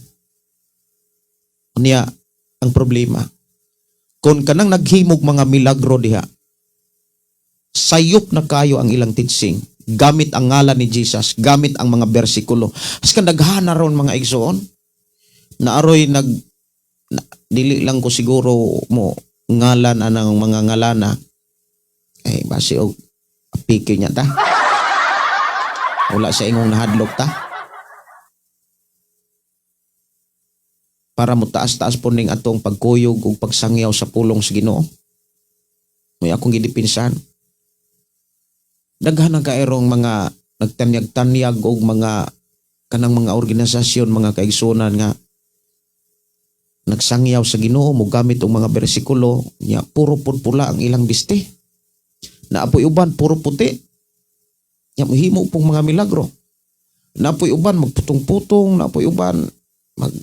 Unya ang problema, kung kanang naghimog mga milagro diha, sayop na kayo ang ilang teaching, gamit ang ngalan ni Jesus, gamit ang mga bersikulo. Askan daghan na ron, mga igsoon, naaroy nag na, dili lang ko siguro mo ngalan anang mga ngalana, eh base og apike niya ta. Wala sa ingong nahadlok ta. Para mo taas-taas po ning atong pagkuyog ug pagsangyaw sa pulong sa Ginoo. May akong gidipinsahan. Daghan ang kaerong mga nagtanyag-tanyag og mga kanang mga organisasyon, mga kaigsunan, nga nagsangyaw sa Ginoo, mo gamit og mga bersikulo nya puro pud pula ang ilang biste. Naapoy uban puro puti. Nya mohimo pong mga milagro. Naapoy uban magputong-putong, naapoy uban mag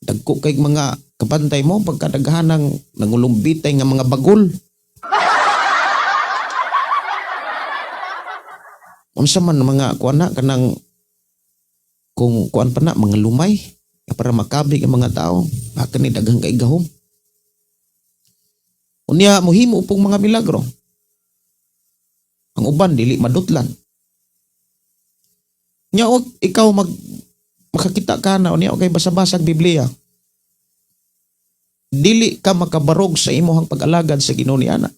dagko kay mga kabantay mo pagkadaghanang nangulumbitay nga mga bagol. Unsa man mga kuan na kanang kung kuan pa na mga lumay para makabig ang mga tao, baka ni daghang kay gahom. Unya mohimo pong mga milagro. Ang uban dili madutlan. Nya og ikaw makakita ka na unya okay basa-basag Biblia. Dili ka makabarog sa imong pag-alagad sa Ginoo ni ana.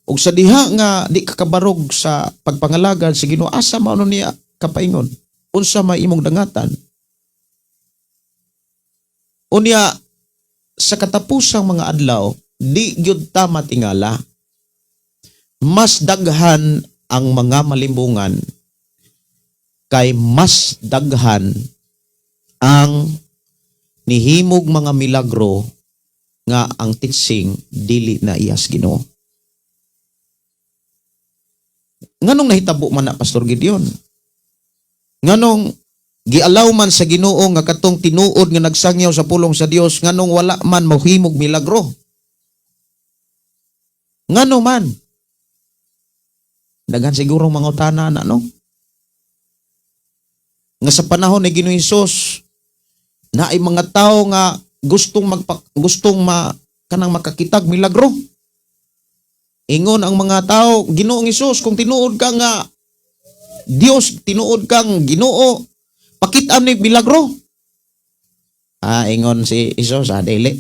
Og sa diha nga di ka kabarog sa pagpangalagad sa Ginoo, asa man niya kapaingon? Unsa may imong dangatan? Unya sa katapusang mga adlaw, di gyud ta matingala. Mas daghan ang mga malimbungan kay mas daghan ang nihimog mga milagro nga ang teaching dili na iyas Ginoo. Nganong nahitabo man na, Pastor Gideon? Nganong gialaw man sa Ginoo nga katong tinuod nga nagsangyaw sa pulong sa Dios, nganong wala man mohimog milagro? Ngano man? Daghan siguro mga utana na, no? Nga sa panahon ni Ginoong Hesus, naay mga tao nga gustong ma kanang makakitag milagro. Ingon ang mga tao, "Ginoong Hesus, kung tinuod ka nga Dios, tinuod kang Ginoo, pakita ni milagro." Ah, ingon si Hesus, "Ah, dili.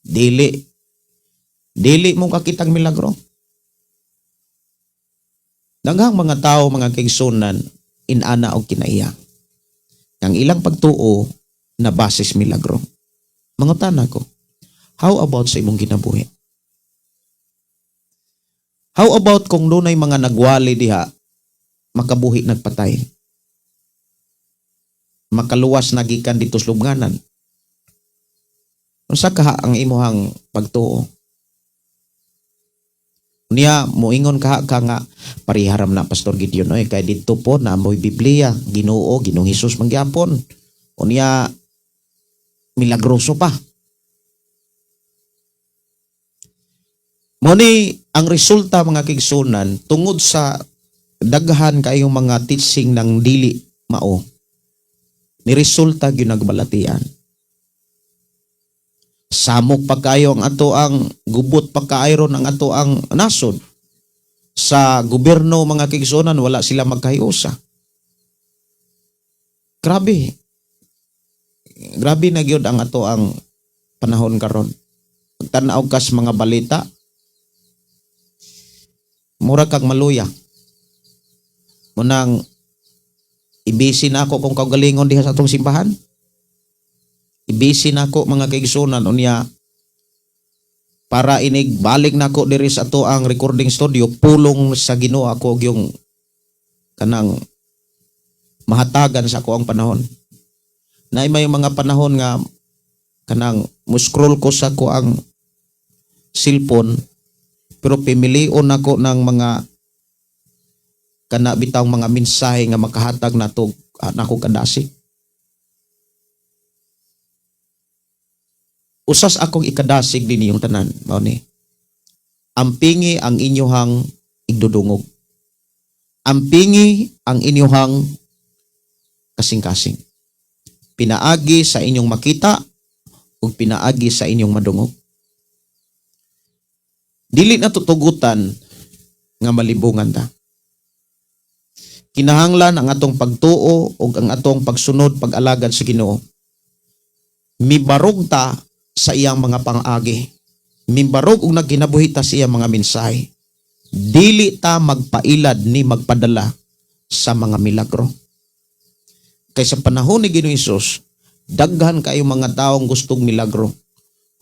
Dili. Dili mo kakitag milagro." Daghang mga tao, mga kaigsunan, inana og kinaiya. Ang ilang pagtuo na basis milagro. Mangutana ko, how about sa imong kinabuhi? How about kung dunay mga nagwali diha, makabuhi nagpatay? Makaluwas na gikan dito sa lubnganan. Unsa kaha ang imuhang pagtuo? Niya, moingon ka ka nga, "Pariharam na, Pastor Gideon, oy, kay didto po na mo'y Biblia, Ginoo, Ginoong Hesus mangyapon. Unya, milagroso pa." Mo ni ang resulta, mga kaigsunan, tungod sa daghan kayong mga teaching ng dili mao ni resulta gyud nagbalatian. Samok pa kayo ang ato ang gubot pa kaayo ang ato ang nasod. Sa gobyerno, mga kaigsunan, wala sila magkahiusa. Grabe. Grabe na gyud ang ato ang panahon karon. Pagtan-aw kas mga balita, mura kag maluya. Munang ibisi na ako kung kaugalingon diha sa atong simbahan. Ibisi na ako, mga kaigsunan, unya para inig balik nako diri sa ato ang recording studio, pulong sa Ginoo ako yung kanang mahatagan sa ako ang panahon. Na may mga panahon nga kanang mo-scroll ko sa ko ang cellphone, pero pimilion ako ng mga kana bitawng mga mensahe nga makahatag nato nako kadasig. Usas akong ikadasig din yung tanan mao ni: ampingi ang inyohang igdudungog. Ampingi ang inyohang kasing-kasing. Pinaagi sa inyong makita ug pinaagi sa inyong madungog. Dili na tutugutan nga malibungan ta. Kinahanglan ang atong pagtuo ug ang atong pagsunod, pag-alagad sa Ginoo. Mibarog ta sa iyang mga pang-agi. Mibarog ug nagkinabuhi ta sa iyang mga mensahe. Dili ta magpailad ni magpadala sa mga milagro. Kay sa panahon ni Ginoong Hesus, daghan kayo mga taong gustong milagro.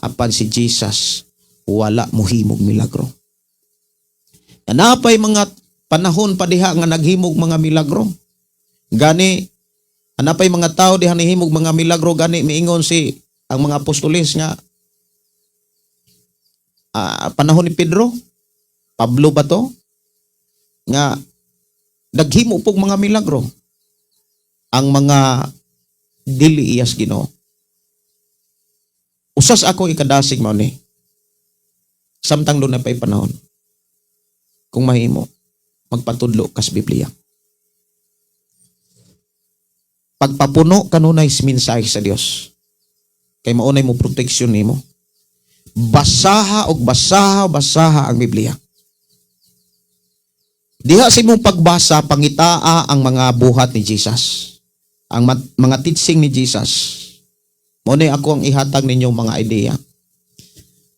Apan si Jesus, wala mohimog milagro. Napay mga panahon pa diha nga naghimog mga milagro. Gani, anapay mga tao diha nihimog mga milagro, gani miingon si ang mga apostoles nga panahon ni Pedro, Pablo ba to? Nga naghimo pog mga milagro ang mga dili iyas Ginoo. Usas ako ikadasig mao ni. Samtang doon na pa'y panahon. Kung mahimo, magpatudlo kas Biblia. Pagpapuno kanunay mensahe sa Dios. Kay maunay mo proteksyon nimo. Basaha og basaha, basaha ang Biblia. Diha sa imong pagbasa, pangitaa ang mga buhat ni Jesus. Ang mga teaching ni Jesus. Mao ako ang ihatag ninyong mga idea.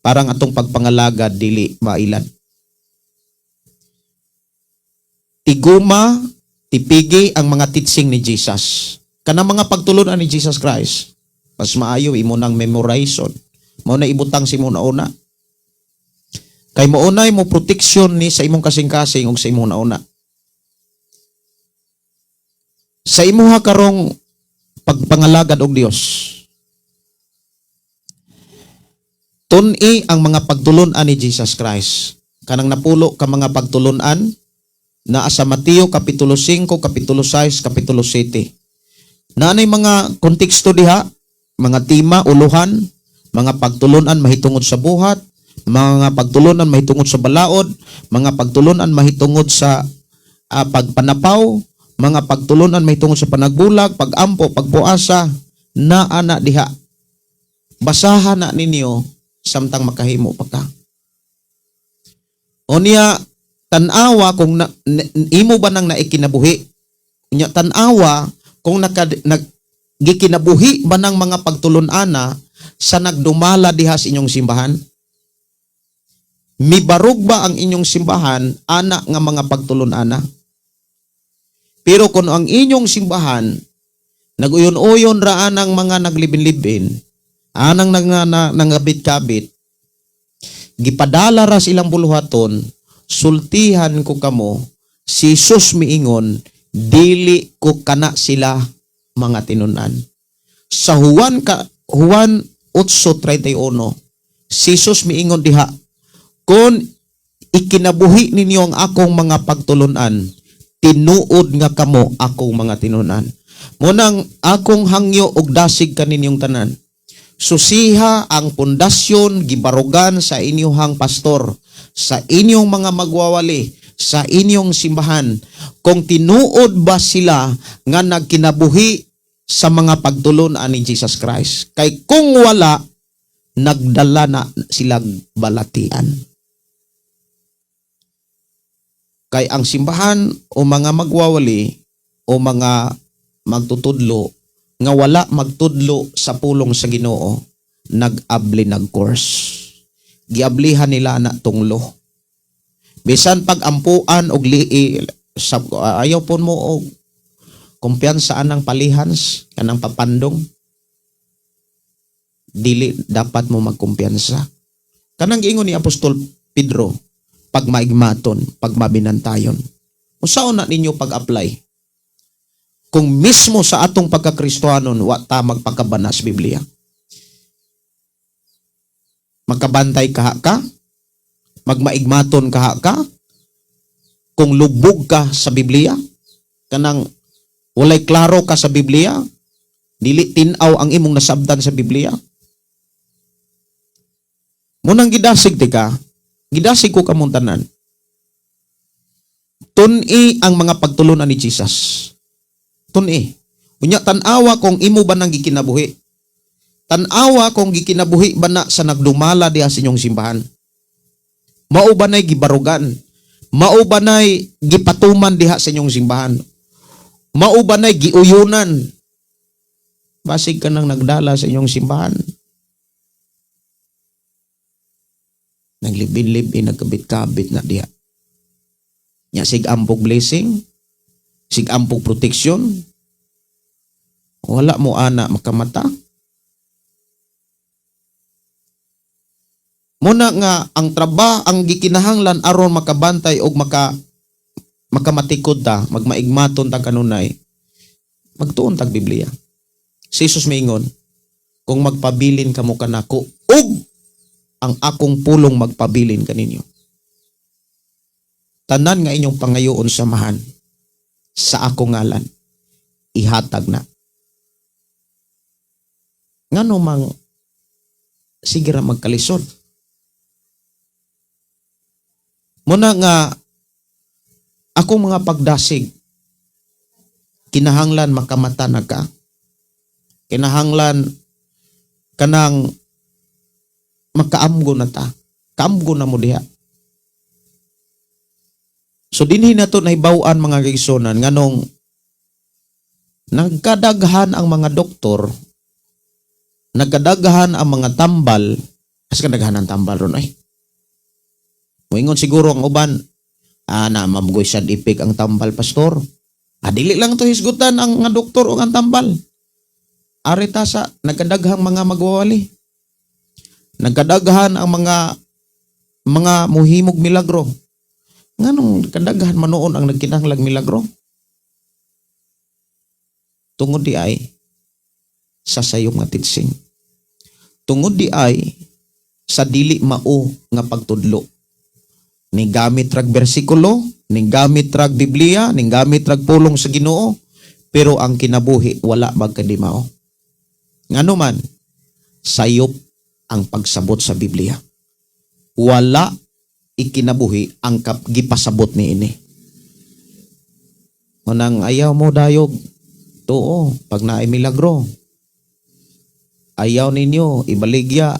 Parang atong pagpangalagad dili mailad. Tiguma, tipigi ang mga teaching ni Jesus. Kanang mga pagtulunan ni Jesus Christ, mas maayo imo nang memorization. Mao na ibutang si mo una. Kay maunay mo protection ni sa imong kasing-kasing ug sa imong nauna. Sa imuha karong pagpangalagad og Dios, tun-i ang mga pagtulunan ni Jesus Christ. Kanang napulo ka mga pagtulunan, Naa sa Mateo Kapitulo 5, Kapitulo 6, Kapitulo 7. Naanay mga konteksto diha, mga tema, uluhan, mga pagtulunan mahitungod sa buhat, mga pagtulunan mahitungod sa balaod, mga pagtulunan mahitungod sa pagpanapaw, mga pagtulunan mahitungod sa panagbulag, pagampo, pagpuasa, naa na diha. Basahan na ninyo samtang makahimo pa ka. Unya, tan-awa kung imo ba nang naikinabuhi. Unya, tan-awa kung gikinabuhi ba ng mga pagtulun-ana sa nagdumala diha sa inyong simbahan? Mibarog ba ang inyong simbahan ana nga mga pagtulun-ana? Pero kung ang inyong simbahan naguyon-uyon ra anang mga naglibin-libin, anang nangabit-kabit, gipadala ra silang buluhaton, sultihan ko kamo, si Jesus miingon, dili ko kana sila mga tinunan. Sa Juan 8:31, si Jesus miingon diha, "Kung ikinabuhi ninyo ang akong mga pagtulunan, tinuod nga kamo akong mga tinunan." Munang akong hangyo og dasig kaninyong tanan. Susiha ang pundasyon gibarugan sa inyong pastor, sa inyong mga magwawali, sa inyong simbahan. Kung tinuod ba sila nga nagkinabuhi sa mga pagtulunan ni Jesus Christ. Kay kung wala, nagdala na silang balatian. Kay ang simbahan o mga magwawali o mga magtutudlo nga wala magtudlo sa pulong sa Ginoo, nag-abli nag-course. Giablihan nila na tunglo. Bisan pag-ampuan og lii sa, ayaw pon mo og kumpiyansa anang palihans kanang papandong, dili dapat mo magkumpiyansa. Kanang giingon ni Apostol Pedro, pagmaigmaton, pagmabinantayon. Unsaon na ninyo pag-apply kung mismo sa atong pagkakristohanon wa ta magpakabanas Biblia? Magkabantay kaha ka? Magmaigmaton kaha ka? Kung lubog ka sa Biblia? Kanang walay klaro ka sa Biblia? Dili tin-aw ang imong nasabtan sa Biblia? Munang gidasig ti ka, gidasig ko kamong tanan. Tun-i ang mga pagtulunan ni Jesus. Tun-i. Unya, tan-awa kung imo ba nang gikinabuhi. Tan-awa kung gikinabuhi ba na sa nagdumala diha sa inyong simbahan. Mao ba na'y gibarugan? Mao ba na'y gipatuman diha sa inyong simbahan? Mao ba na'y giuyunan? Basig ka nang nagdala sa inyong simbahan. Naglibin-libin, nagkabit-kabit na diha. Nya sig ampog blessing, sig ampog protection. Wala mo ana makamata. Muna nga ang trabaho ang gikinahanglan aron makabantay og makamatikod ta, magmaigmaton ta kanunay. Magtuon tag Biblia. Si Jesus miingon, "Kung magpabilin kamo kanako ug ang akong pulong magpabilin kaninyo, tanan nga inyong pangayoon samahan sa akong ngalan, ihatag na." Ngano mang sige ra magkalisod? Muna nga akong mga pagdasig, kinahanglan makamata na ka. Kinahanglan kanang makaamgo na ta. Kaamgo na mo diha. So dinhi na to nahibaw-an, mga kaigsuonan, nganong nagkadaghan ang mga doktor, nagkadaghan ang mga tambal, as kadaghan ang tambal ron ay. Moingon siguro ang uban, "Ah, na mamgoy sad ipik ang tambal, pastor." Ah, dili lang to hisgutan ang nga doktor o ang tambal. Ari ta sa nagkadaghang mga magwawali. Nagkadaghan ang mga muhimog milagro. Nganong kadaghan man noon ang nagkinahanglag milagro? Tungod di ay sa sayong nga teaching. Tungod di ay sa dili mao nga pagtudlo. Ni gamit rag bersikulo, Ning gamit rag Biblia, ning gamit rag pulong sa Ginoo, pero ang kinabuhi wala magkadimao. Ngano man, sayop ang pagsabot sa Biblia. Wala ikinabuhi ang gipasabot ni ini. Unang ayaw mo dayog tuo pag naay milagro. Ayaw ninyo ibaligya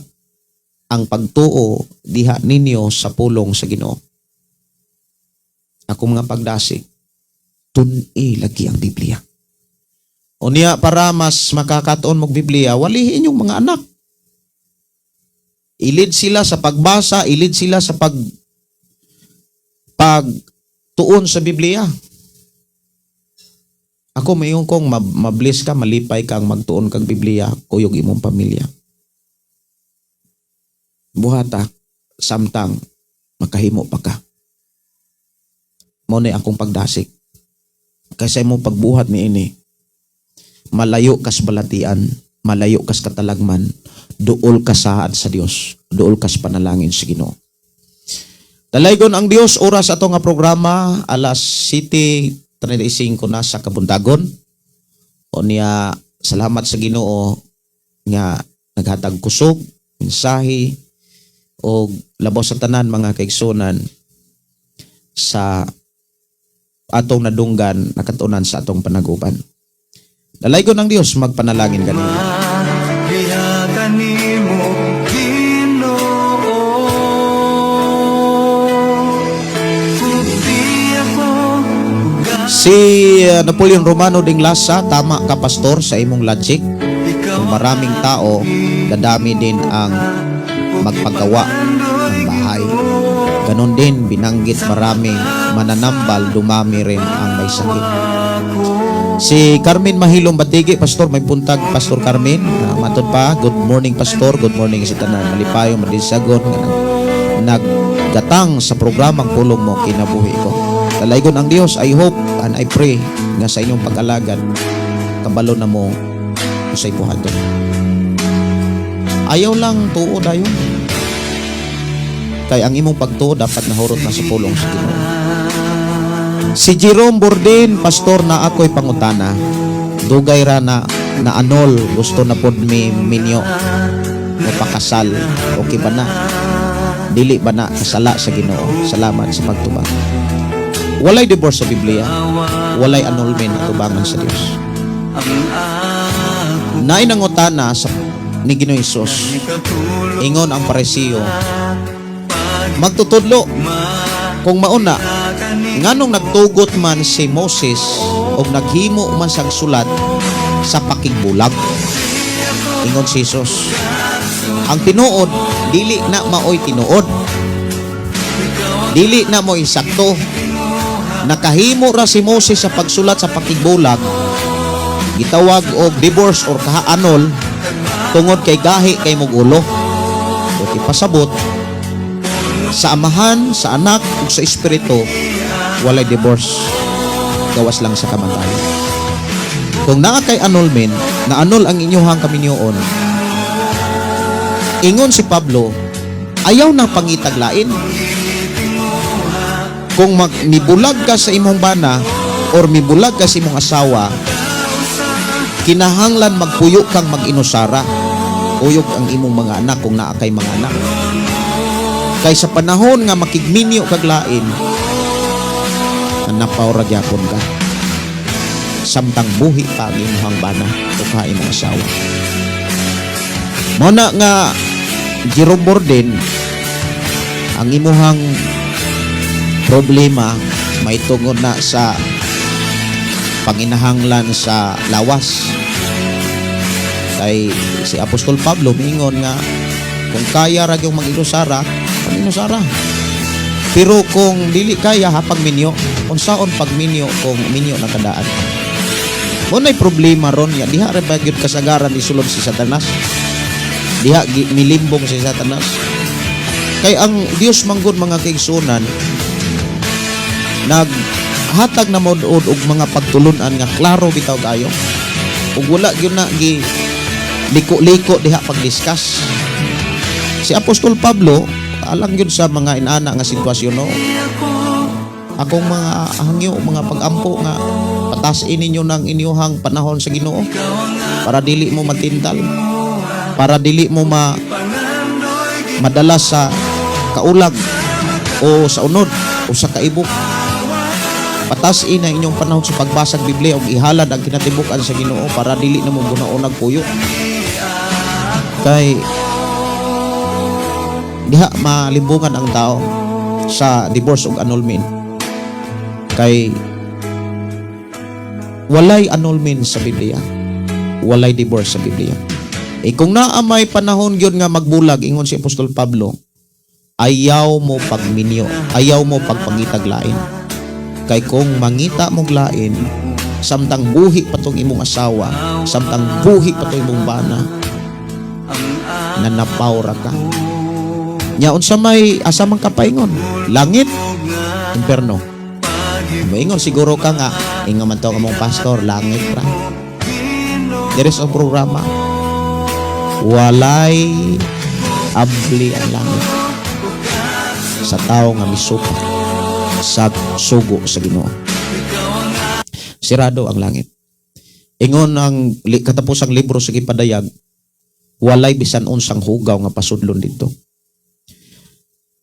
ang pagtuo diha ninyo sa pulong sa Ginoo. Ako mga pagdasig, tun-i lagi ang Biblia. Unya, para mas makakatuon mog Biblia, walihin inyong mga anak. I-lead sila sa pagbasa, i-lead sila sa pag pagtuon sa Biblia. Ako mayon kong mabless ka, malipay ka ang magtuon kag Biblia, kuyog imong pamilya. Buhata, samtang makahimo pa ka. Mao na akong pagdasig. Kaysa imong pagbuhat ni ini, malayo kas balatian, malayo kas katalagman, duol ka saad sa Dios, duol kas panalangin sa Ginoo. Dalaygon ang Dios. Oras ato nga programa, alas 7:35 na sa kabuntagon. Unya, salamat sa Ginoo nga naghatag kusog, mensahe o labaw sa tanan, mga kaigsunan, sa atong nadunggan nakatunan sa atong panaguban. Dalaygon ang Dios, magpanalangin kanina. Diha kanimo, Ginoo. Ug ako. Si Napoleon Romano ding Lasa, "Tama ka, pastor, sa imong logic. Kung maraming tao, dadami din ang magpagawa ng bahay. Ganon din, binanggit maraming mananambal, dumami rin ang may sakit." Si Carmen Mahilong Batigi, "Pastor, maayong buntag, Pastor Carmen." Matod pa, "Good morning, Pastor." Good morning sa tanan. Malipayo, madisagon, nga naggatang sa programang Pulong Mo Kinabuhi Ko. Dalaygon ang Dios, I hope and I pray nga sa inyong pag-alagad, kabalo na mo usay buhaton. Ayaw lang tuo dayon. Kay ang imong pagtuo dapat nahurot na sa pulong sa Ginoo. Si Jerome Bordin, "Pastor, na ako'y pangutana. Dugay ra na na annul, gusto na pod mi minyo o pakasal. Okay ba na? Dili ba na kasala sa Ginoo? Salamat sa pagtubag." Walay divorce sa Biblia. Walay annulment atubangan sa Dios. Naay nangutana sa ni Ginoo Hesus. Ingon ang Parisiyo, "Magtutudlo, kung mauna, nganong nagtugot man si Moses o naghimo man sang sulat sa pakigbulag?" Ingon si Jesus, "Ang tinuod, dili na maoy tinuod. Dili na mo insakto. Nakahimo ra si Moses sa pagsulat sa pakigbulag, gitawag og divorce or kaha-annul, tungod kay gahi kay mog ulo." O pasabot, sa Amahan, sa Anak ug sa Espiritu, walay divorce. Gawas lang sa kamatayon. Kung naa kay annulment, na-annul ang inyuhang kaminyoon. Ingon si Pablo, ayaw na pangitag lain. Kung mibulag ka sa imong bana or mibulag ka sa imong asawa, kinahanglan magpuyo kang mag-inusara. Uyog ang imong mga anak kung naa kay mga anak. Kay sa panahon nga makigminyo kag lain, napaw ra gyapon ka. Samtang buhi pa ang imong bana o ka imong asawa. Mao na nga Jerome Borden, ang imuhang problema may tungod na sa panginahanglan sa lawas. Kay si Apostol Pablo miingon nga kung kaya ra yung mag-inusara, pag-inusara. Pero kung dili kaya, hapag minyo. Unsaon pagminyo kung minyo na kadaan? Mo nay problema ron ya diha ra ba gyud kasagaran isulod si Satanas. Diha milimbong si Satanas. Kay ang Dios manggod, mga kaigsunan, naghatag na mod og mga pagtulunan nga klaro bitaw kayo. Ug wala gyud na gi liko-liko diha pag-discuss. Si Apostol Pablo, alang gyud sa mga inana nga sitwasyon, no. Akong mga hangyo, mga pag-ampo nga patasin ninyo ng inyuhang panahon sa Ginoo para dili mo matintal, para dili mo madala sa kaulag o sa unod o sa kaibok. Patasin na inyong panahon sa pagbasag Biblia ug ihalad ang kinatibuk-an sa Ginoo para dili na mo guna-unag puyo. Kay diha malimbungan ang tao sa divorce ug annulment. Kay walay annulment sa Biblia. Walay divorce sa Biblia. Eh kung naa may panahon gyud nga magbulag, ingon si Apostol Pablo, ayaw mo pagminyo, ayaw mo pagpangitag lain. Kay kung mangita mong lain, samtang buhi pa tong imong asawa, samtang buhi pa tong imong bana, nanapaw ra ka. Nya unsa may asa man ka paingon? Langit, imperno. Moingon siguro ka nga, ingon man to nga mong pastor, langit ra. There is a programa. Walay abli ang langit sa tao nga misupak sa sugo sa Ginoo. Sirado ang langit. Ingon ang katapusang libro sa gipadayag, walay bisan unsang hugaw nga pasudlon dito.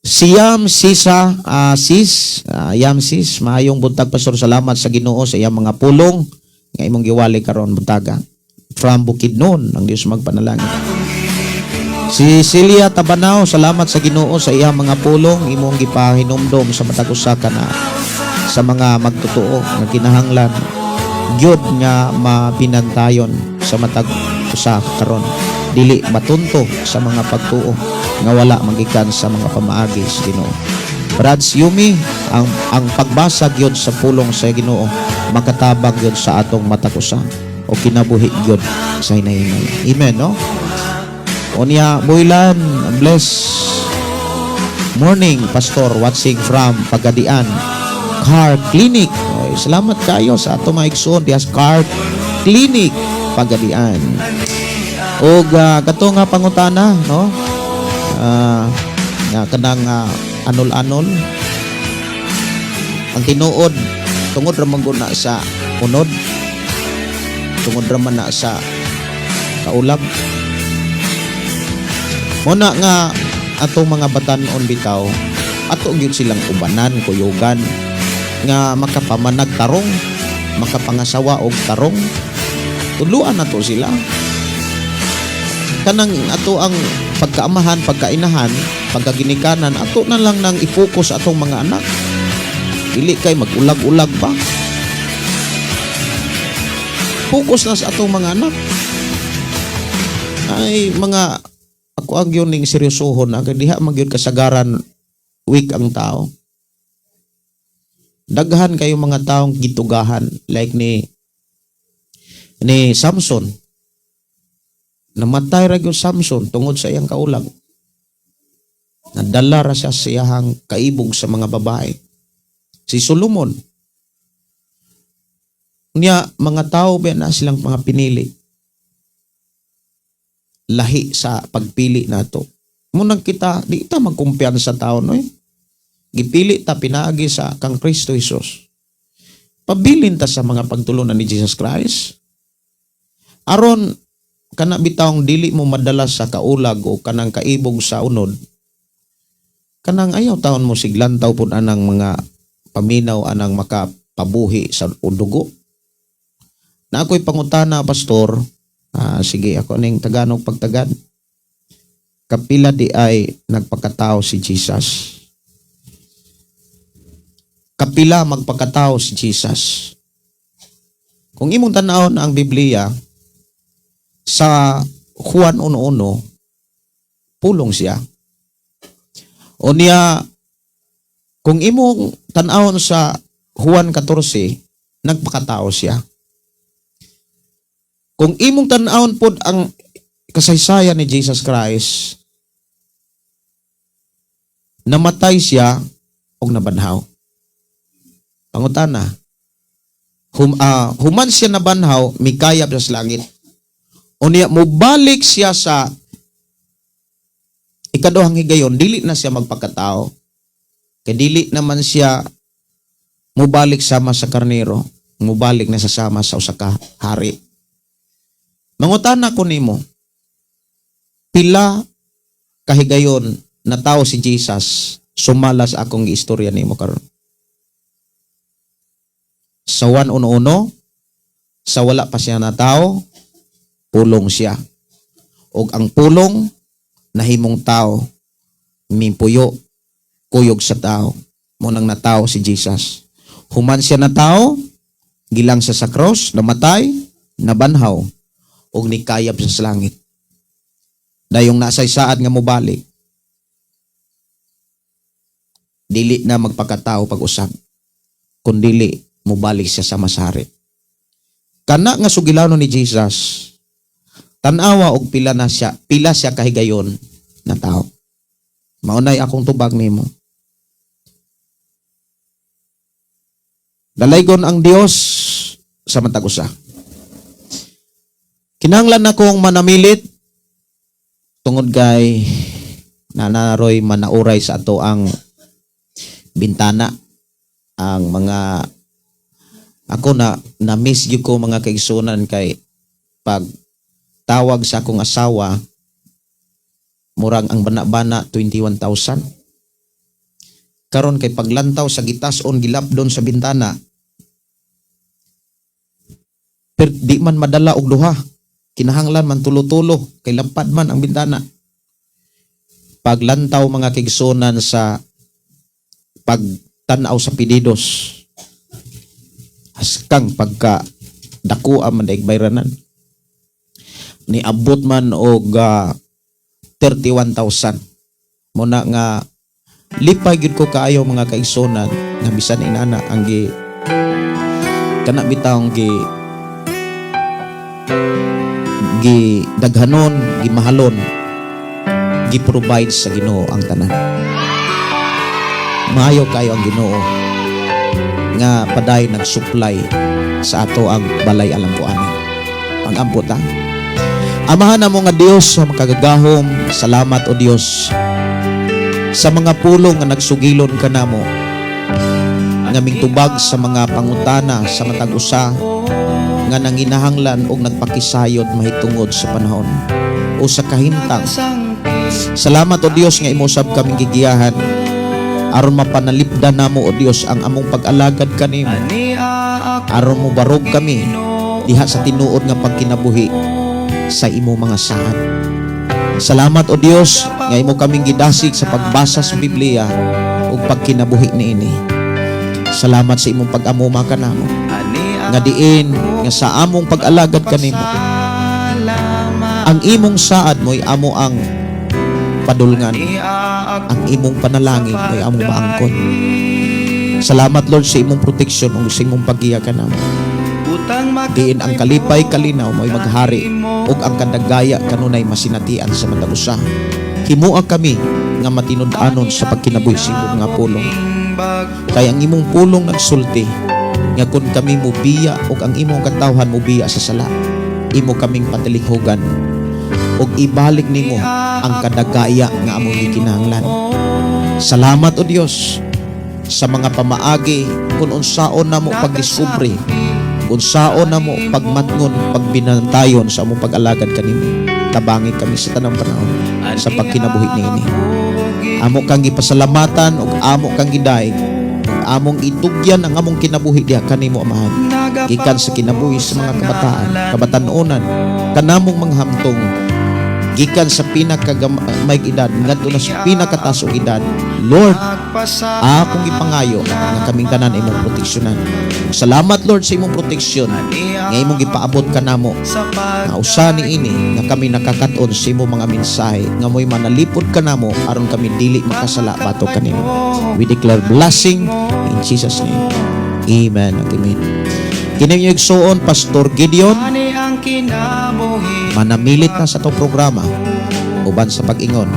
Siyam Sisa sis Yam sis, maayong buntag, pastor. Salamat sa Ginoo sa iyang mga pulong nga imong giwali karon buntaga. From Bukidnon, ang Dios magpanalangin. Si Celia Tabanao, salamat sa Ginoo sa iyang mga pulong imong gipahinumdom sa matag usa ka na sa mga magtotoo nga kinahanglan gyud nga mabinantayon sa matag usa karon, dili matunto sa mga pagtuo nga wala magikan sa mga pamaagi sa Ginoo. Brads Yumi, ang pagbasa gyud sa pulong sa Ginoo makatabang gyud sa atong matag usa o kinabuhi gyud sa hinahinay. Amen, no? Unya, Boylan, bless morning, Pastor, watching from Pagadian. Car Clinic. Oy, salamat kayo sa ato mga igsoon diha sa Car Clinic Pagadian. Og kato nga pangutana, no? Nga kanang anol-anol. Ang tinuod, tungod ra man gud na sa unod. Tungod ra man na sa kaulag. Muna nga atong mga batan-on bitaw, ato gyud silang ubanan, kuyugan nga makapamanag tarong, makapangasawa og tarong. Tudluan nato sila. Kanang ato ang pagkaamahan, pagkainahan, pagkaginikanan, ato na lang nang i-focus atong mga anak. Dili kay magulag-ulag pa. Focus na sa atong mga anak. Ay mga ako ang yun ning seryosohon na kay diha man gyud kasagaran weak ang tao. Daghan kayo mga taong gitugahan like ni Samson. Namatay ra gyud Samson tungod sa iyang kaulag. Nadala ra siya sa iyahang kaibog sa mga babae. Si Solomon. Niya, mga tao ba na silang mga pinili? Lahi sa pagpili nato. Munang kita, di ta magkumpiyansa sa tao, no eh. Gipili ta pinaagi sa kang Kristo Jesus. Pabilin ta sa mga pagtulunan ni Jesus Christ. Aron kana bitawng dili mo madala sa kaulag o kanang kaibog sa unod, kanang ayaw taon mo siglantaw pud anang mga paminaw anang makapabuhi sa dugo. Na ako'y pangutana, pastor, sige, ako ning Tagalog pagtagad. Kapila di ay nagpakatao si Jesus? Kapila magpakatao si Jesus? Kung imong tan-awon ang Biblia sa Juan 1.1, pulong siya. O niya, kung imong tan-awon sa Juan 14, nagpakatao siya. Kung imong tan-awon pod ang kasaysayan ni Jesus Christ, namatay siya og nabanhaw. Pangutana, human siya nabanhaw, mikayab siya sa langit. Unya, mubalik siya sa ikaduhang higayon, dili na siya magpakatao. Kay dili naman siya Mubalik sama sa karnero, mubalik na sa sama sa usa ka hari. Mangutana ko nimo, pila kahigayon na tao si Jesus sumala sa akong giistorya nimo karon? Sa 1.1, sa wala pa siya na tao, pulong siya. Og ang pulong nahimong tao, mimpuyo, kuyog sa tao. Mao nang natao si Jesus. Human siya na tao, gilang siya sa cross, namatay, nabanhaw, og nikayab siya sa langit. Dayong nasay saad nga mobalik, dili na magpakatao pag-usab, kundili mobalik siya sa masari. Kana nga sugilano ni Jesus, tan-awa og pila na siya, pila siya kahigayon na tao. Maunay akong tubag nimo. Dalaygon ang Dios sa matag usa. Kinahanglan akong manamilit tungod kay nanaroy manauray sa ato ang bintana ang mga ako na na miss gyud ko, mga kaigsunan, kay pag tawag sa akong asawa, murag ang bana-bana 21,000. Karon kay paglantaw sa gitas-on gilapdon sa bintana, pero di man madala og duha, kinahanglan man tulo-tulo kay lapad man ang bintana. Paglantaw, mga kaigsunan, sa pagtan-aw sa pedidos, haskang pagka dako man daig bayranan, niabot man og 31,000. Mao na nga lipay gyud ko kaayo, mga kaigsunan, nga bisan inana ang gi kana bitawng gi gi daghanon, gimahalon, gi-provide sa Ginoo ang tanan. Maayo kayo ang Ginoo nga paday nag-supply sa ato ang balay alampuanan. Pag-ampo ta. Amahan namo nga Dios sa makagagahom, salamat, o Dios, sa mga pulong nga nagsugilon ka namo nga mingtubag sa mga pangutana sa matag usa nga nanginahanglan og nagpakisayod mahitungod sa panahon o sa kahimtang. Salamat, o Dios, nga imo sab kaming gigiyahan aron mapanalipdan namo, o Dios, ang among pag-alagad kanimo, aron mo barog kami diha sa tinuod nga pagkinabuhi sa imo mga saad. Salamat, o Dios, nga imo kaming gidasig sa pagbasa sa Biblia ug pagkinabuhi niini. Salamat sa imong pag-amuma kanamo nga diin nga sa among pag-alagad kanimo, ang imong saad mo'y amo ang padulngan, ang imong panalangin mo'y among maangkon. Salamat, Lord, sa imong proteksyon ug sa imong paggiya kanamo diin ang kalipay, kalinaw mo'y maghari ug ang kadagaya kanunay masinatian sa matag usa. Himua kami nga matinud-anon sa pagkinabuhi sa imong nga pulong, kay ang imong pulong nagsulti nga kun kami mubiya ug ang imong katawhan mubiya sa sala, imo kaming patalinghugan ug ibalik nimo ang kadagaya nga among gikinahanglan. Salamat, o Dios, sa mga pamaagi kung unsaon namo pagdiskubre, kung unsaon namo pagmatngon, pagbinantayon sa among pag-alagad kanimo. Tabangi kami sa tanang panahon sa pagkinabuhi niini. Amo kang gipasalamatan ug amo kang gidayeg ug among itugyan ang among kinabuhi diha kanimo, Amahan, gikan sa kinabuhi sa mga kabataan, kabatan-onan, kanamong mga hamtong, gikan sa pinakagamay edad ngadto na sa pinakataas og edad. Lord, akong ipangayo nga kaming tanan imong proteksyonan. Salamat, Lord, sa imong proteksyon nga imong gipaabot kanamo nga usa ni ini nga kami nakakaton sa imong mga mensahe nga mo'y manalipod kanamo aron kami dili makasala batok kanimo. We declare blessing in Jesus' name. Amen and amen. Kini inyong igsuon, Pastor Gideon, manamilit na sa atong programa uban sa pag-ingon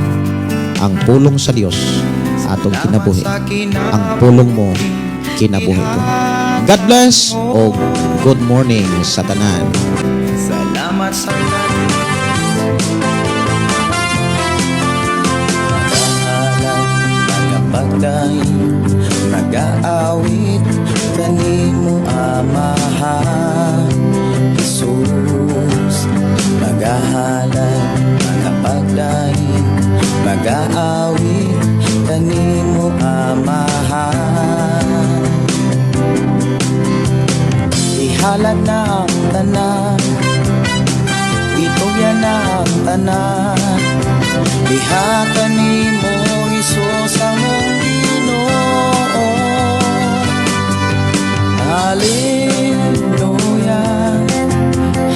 ang pulong sa Dios atong kinabuhi. Ang pulong mo, kinabuhi ko. God bless o good morning sa tanan. Salamat sa Nagapagal, nagaawit. Kanimo, Amahan Jesus. Magahalad, magapagdaig, magaawit kanimo, Amahan. Ihalad na ang tanan, itugyan na ang tanan. Diha kanimo, Hesus, among Ginoo. Hallelujah,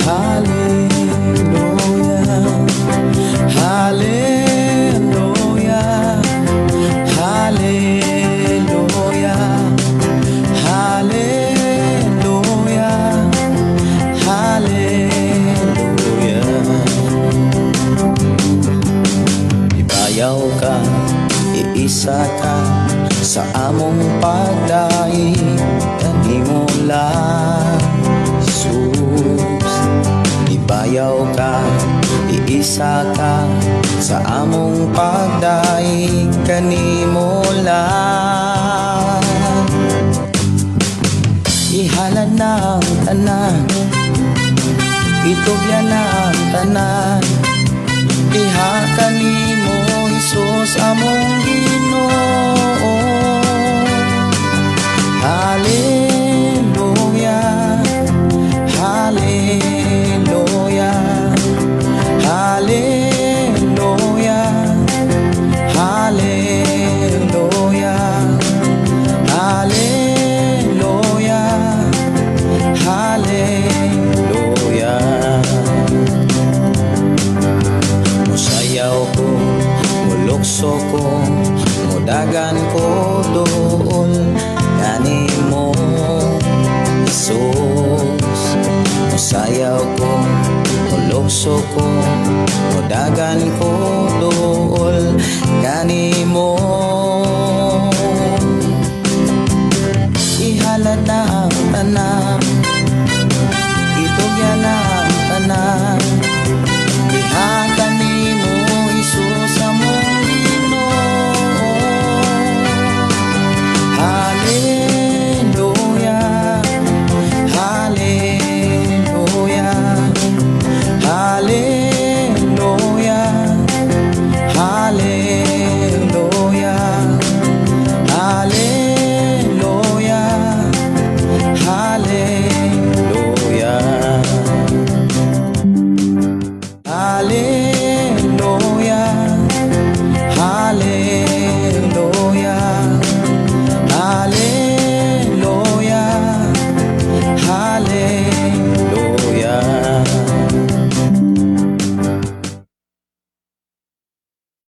Hallelujah, Hallelujah, Hallelujah, Hallelujah, Hallelujah. Ibayaw ka, iisa ka sa among pagdaig kanimo lang, Jesus. Ibayaw ka, iisa ka sa among pagdaig kanimo lang. Ihalad na ang tanan, itugyan na ang tanan. Diha kanimo, Hesus, among Ginoo. Hallelujah, Hallelujah, Hallelujah, Hallelujah, Hallelujah, Hallelujah. Musayaw ko, mulukso ko, mudagan ko duol kanimo, Jesus. Musayaw ko, mulukso ko, mudagan ko duol kanimo.